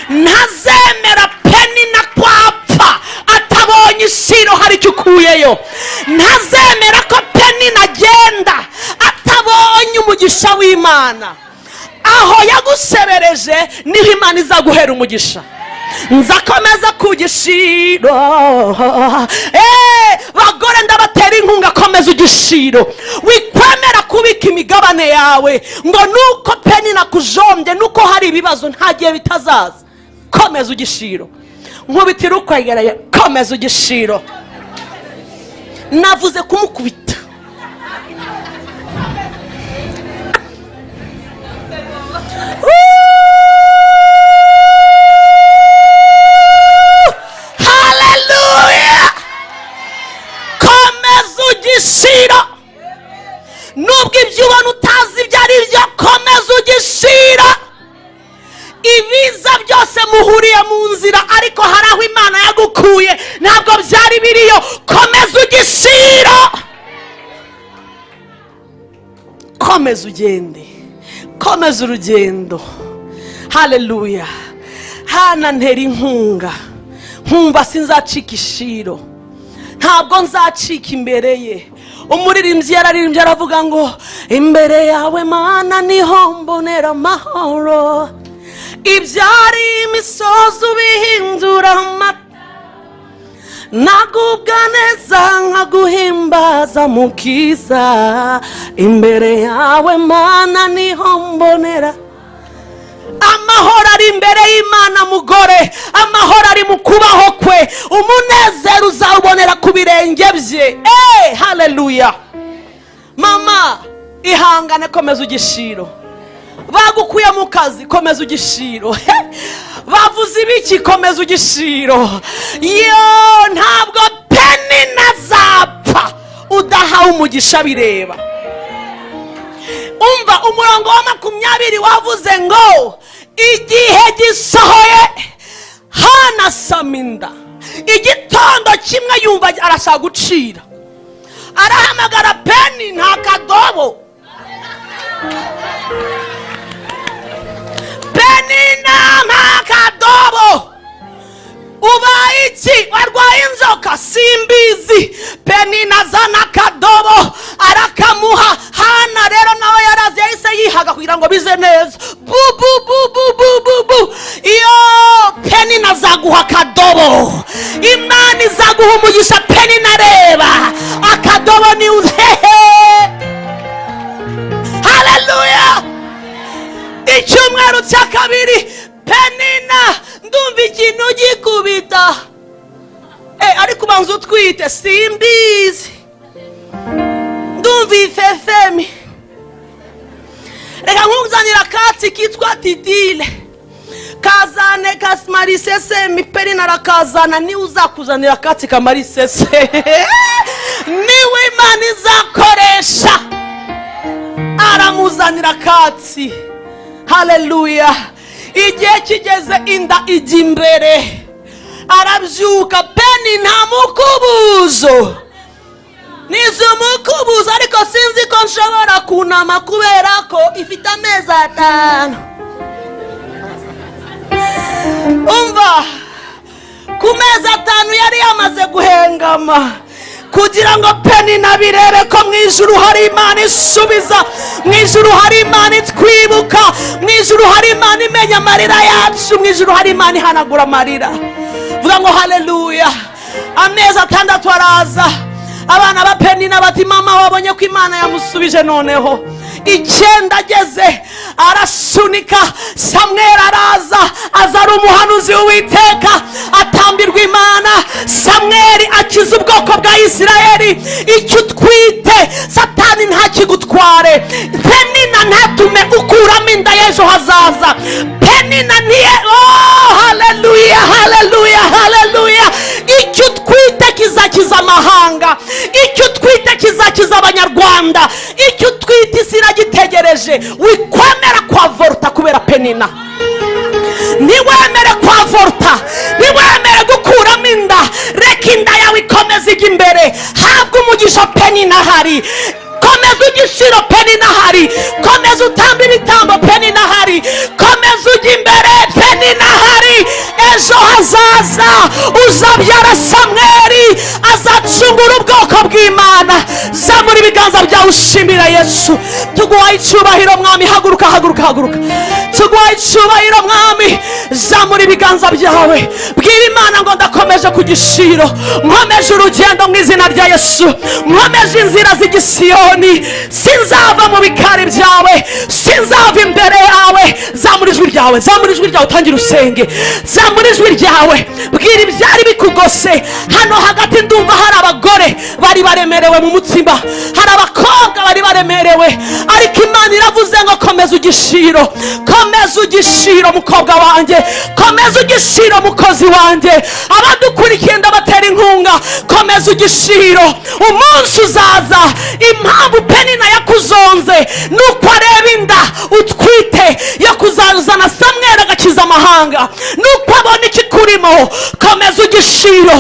Ntazemera peni na kwapfa atabonye ishiro hari icyo ukuyeyo. Ntazemera ko peni nagenda atabonye umugisha w'Imana. Aho yagusebereje niho Imana izaguhera umugisha. Nzakomeza ku gishiro. Bagore ndabatera inkunga, komeza ugishiro. Wikwemera kubika imigabane yawe ngo nuko peni nakujombye, nuko hari ibibazo, nta gihe bitazaza. Komeza ugishiro. Nkubitira ukwegereye, komeza ugishiro. Navuze kumukubita. Haleluya! Komeza ugishiro. Nubwo ibyo ubona utazi ibyo ari byo, komeza ugishiro. Ibiza byose muhuriye mu nzira, ariko hari aho Imana yagukuye, ntabwo byari biriyo. Komeza ugishiro, komeza ugende, komeza urugendo. Haleluya! Hana ntera inkunga, nkumva sinzacika ishiro, ntabwo nzacika imbere ye. Umuririmbyi yararirimbye aravuga ngo imbere yawe Mana niho mbonera amahoro, ibyari imisozi ubihindura amata, nagubwa neza nkaguhimbaza mukiza, imbere yawe Mana niho mbonera amahoro. Ari imbere y'Imana mugore, amahoro ari mu kubaho kwe, umunezero uzawubonera ku birenge bye. Haleluya! Mama ihangane, komeza ugishiro. Bagukuye mu kazi, komeza ugishiro. Bavuze ibiki, komeza ugishiro. Yo, ntabwo peni nazapfa udahawe umugisha bireba. Umva, umurongo wa 20 wavuze ngo igihe gisohoye, Hana asama inda. Igitondo kimwe yumva arashaka gucira, arahamagara Peni, nta kadobo. Penina, nta kadobo. Ubaye iki? Warwaye inzoka? Simbizi. Penina azana akadobo, arakamuha Hana. Rero nawe yarazi, yahise yihaga kugira ngo bize neza. Bu bu bu bu bu bu bu. Iyo Penina azaguha akadobo, Imana izaguha umugisha. Penina, reba akadobo ni hehe. Haleluya! Icyumweru cya kabiri, Penina, ndumva ikintu gikubita. Ariko ubanza utwite? Simbizi, ndumva ifefemi. Reka nkuzanira akatsi kitwa titile, kazane kamara isesemi. Penina arakazana. Niwe uzakuzanira akatsi kamara isese, niwe Imana izakoresha. Aramuzanira akatsi. Haleluya! Igihe kigeze, inda ijya imbere, arabyuka. Peni, nta mukubuzo, nizi umukubuzo, ariko sinzi ko nshobora kunama kubera ko ifite amezi 5. Umva, ku mezi 5 yari yamaze guhengama, kugira ngo Penina birebe ko mu ijuru hari Imana isubiza, mu ijuru hari Imana itwibuka, mu ijuru hari Imana imenya amarira yacu, mu ijuru hari Imana ihanagura amarira. Vuga ngo haleluya! Amezi 6 araza, abana ba Penina bati: "Mama, wabonye ko Imana yamusubije noneho." 9 ageze, arasunika, Samweri araza, aza ari umuhanuzi w'Uwiteka, atambirwa Imana. Samweri akiza ubwoko bwa Isirayeli. Icyo utwite, Satani ntakigutware. Penina ntatume ukuramo inda y'ejo hazaza. Penina ntiye. Oh, haleluya, haleluya, haleluya! Icyo utwite kizakiza amahanga, icyo utwite kizakiza Abanyarwanda, icyo utwite isi iragitegereje. Wikwemera kwa vorta kubera Penina. Ntiwemere kwa vorta, ntiwemere gukuramo inda. Reka inda yawe ikomeze ijya imbere. Habwa umugisha, Penina ahari. Komeza ugishiro, Penina ahari. Komeza utambe ibitambo, Penina ahari. Komeza ujya imbere, Penina ahari. Ejo hazaza uzabyara Samweri, azacungura ubwoko bw'Imana. Zamura ibiganza byawe ushimira Yesu. Tuguhaye icyubahiro, Mwami. Haguruka, haguruka, haguruka. Tuguhaye icyubahiro, Mwami. Zamura ibiganza byawe, bwira Imana ngo: "Ndakomeje ku gishiro, nkomeje urugendo mu izina rya Yesu, nkomeje inzira z'igisiyoni, sinzava mu bikari byawe, sinzava imbere yawe." Zamura ijwi ryawe, zamura ijwi ryawe, utangire usenge. Zamura ijwi ryawe, bwira ibyari bikugose. Hano hagati ndumva hari abagore bari baremerewe mu mutima, hari abakobwa bari baremerewe, ariko Imana iravuze ngo: "Komeza ugishiro, komeza ugishiro, mukobwa wanjye, komeza ugishiro, mukozi wanjye." Abadukurikiye ndabatera inkunga: komeza ugishiro, umunsi uzaza. Impamvu Penina yakuzonze ni uko areba inda utwite yo kuzazana Samweri agakiza amahanga, ni uko abona ikikurimo. Komeza ugishiro.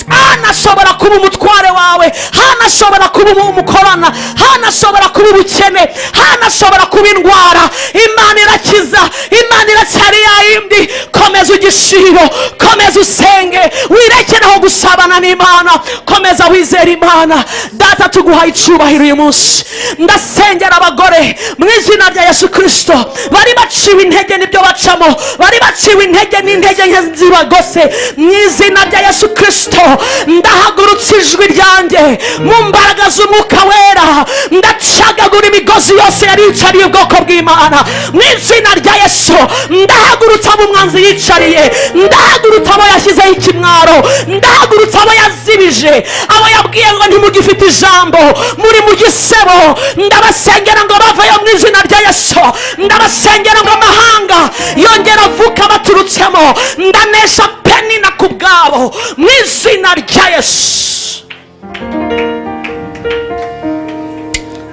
Hana ashobora kuba umutware wawe, hana ashobora kuba umukorana, hana ashobora kuba ubukene, hana ashobora kuba indwara. Imana irakiza, Imana iracyari yayindi. Komeza ugishiro, komeza usenge, wirekereho gusabana n'Imana, komeza wizere Imana. Data, tuguhaye icyubahiro uyu munsi. Ndasengera abagore mu izina rya Yesu Kirisito bari baciwe intege n'ibyo bacamo, bari baciwe intege n'intege nke zibagose. Mu izina rya Yesu Kirisito, ndahagurutse ijwi ryanjye mu mbaraga z'Umwuka Wera, ndacagagura imigozi yose yari yicariye ubwoko bw'Imana. Mu izina rya Yesu, ndahagurutse abo umwanzi yicariye, ndahagurutse abo yashyizeho ikimwaro, ndahagurutse abo yazibije, abo yabwiye ngo ntimugifite ijambo, muri mu gisebo. Ndabasengera ngo baveyo mu izina rya Yesu. Ndabasengera ngo amahanga yongera avuka baturutsemo. Ndanesha Penina ku bwabo mu izina rya Yesu.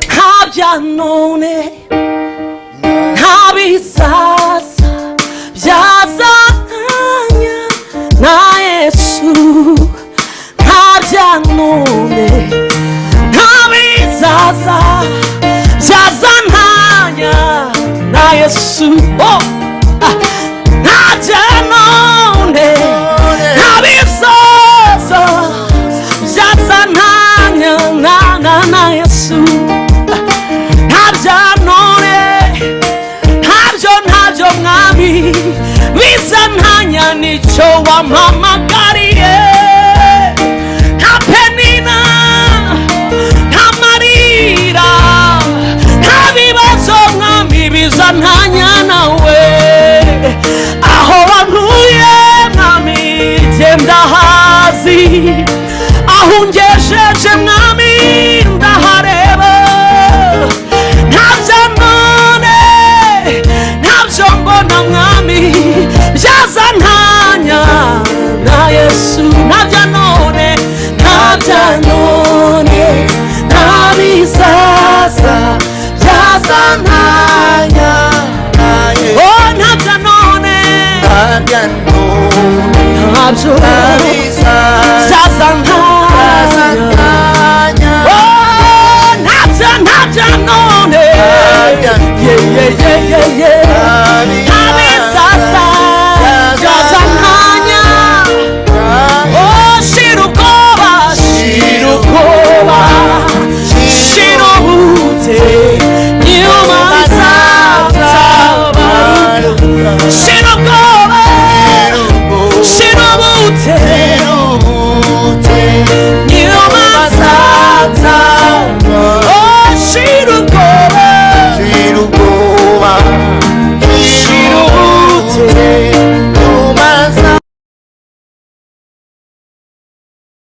Nta Nta bya none, nta bizaza byazantanya na Yesu. Nta bya none, nta bizaza byazantanya na Yesu. Oh! Ah! Nta bya none, nta bizaza byazantanya na Yesu. Nta bya none, ntabyo, ntabyo Mwami, bizantanya nicyo wampamagariye. Nta Penina, nta marira, nta bibazo, Mwami, bizantanya nawe. Aho wantuye, Mwami, genda hazi. Aho ungejeje, Mwami, ndahareba. Nta bya none, ntabyo mbona, Mwami, byazantanya na Yesu. Nta bya none, nta bya none, nta bizaza byazantanya. Oh, nta bya none, ntabyo byazantanya. Oh, ntabyo, ntabyo none. Yeah.